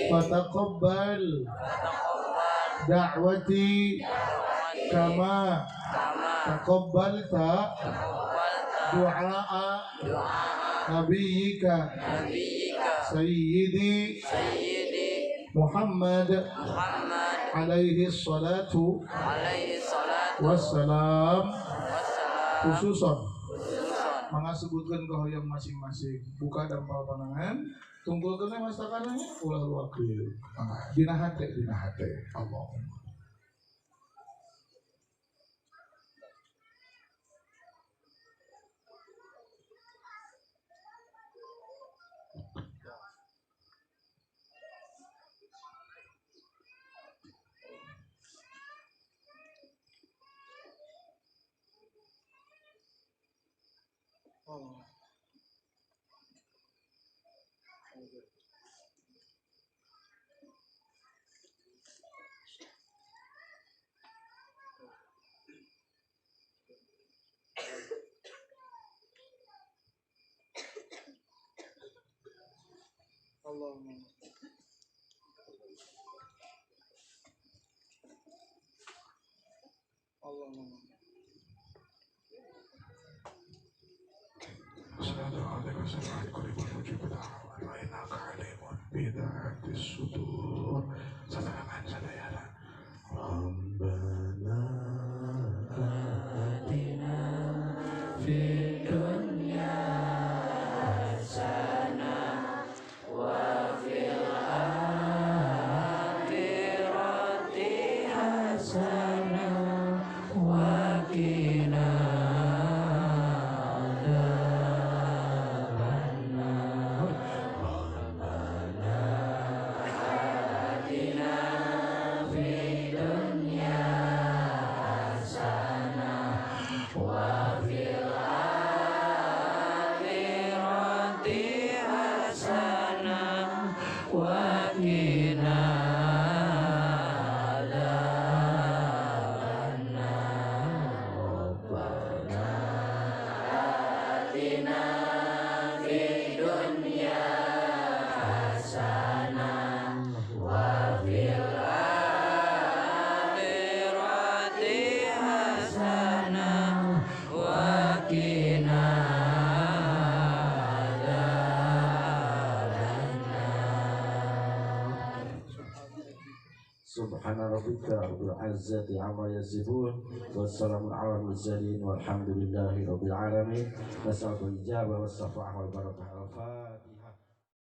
Fataqabbal da'wati kama taqabbalta du'a nabiyyika sayyidi Muhammad alaihi salatu wassalam. Khususon mangga sebutkeun kahoyong masing-masing, buka dampal panangan, tunggulkeun we masakanna ulah luak kieu. Dina hate, dina hate. Allahumma. Allahumma. Allahumma. Rabbana atina fid dunya hasanah wa fil akhirati hasanah wa qina adzabannar. Rabbana atina fid dunya hasanah wa fil akhirati hasanah wa qina adzabannar. Rabbana atina fid dunya hasanah wa fil akhirati hasanah wa qina adzabannar. Subhana rabbika rabbil izzati amma yasifun wassalamun alal mursalin walhamdulillahi rabbil alamin. Nas'alul ijabah was safa'ah wal barakah. Al-Fatihah.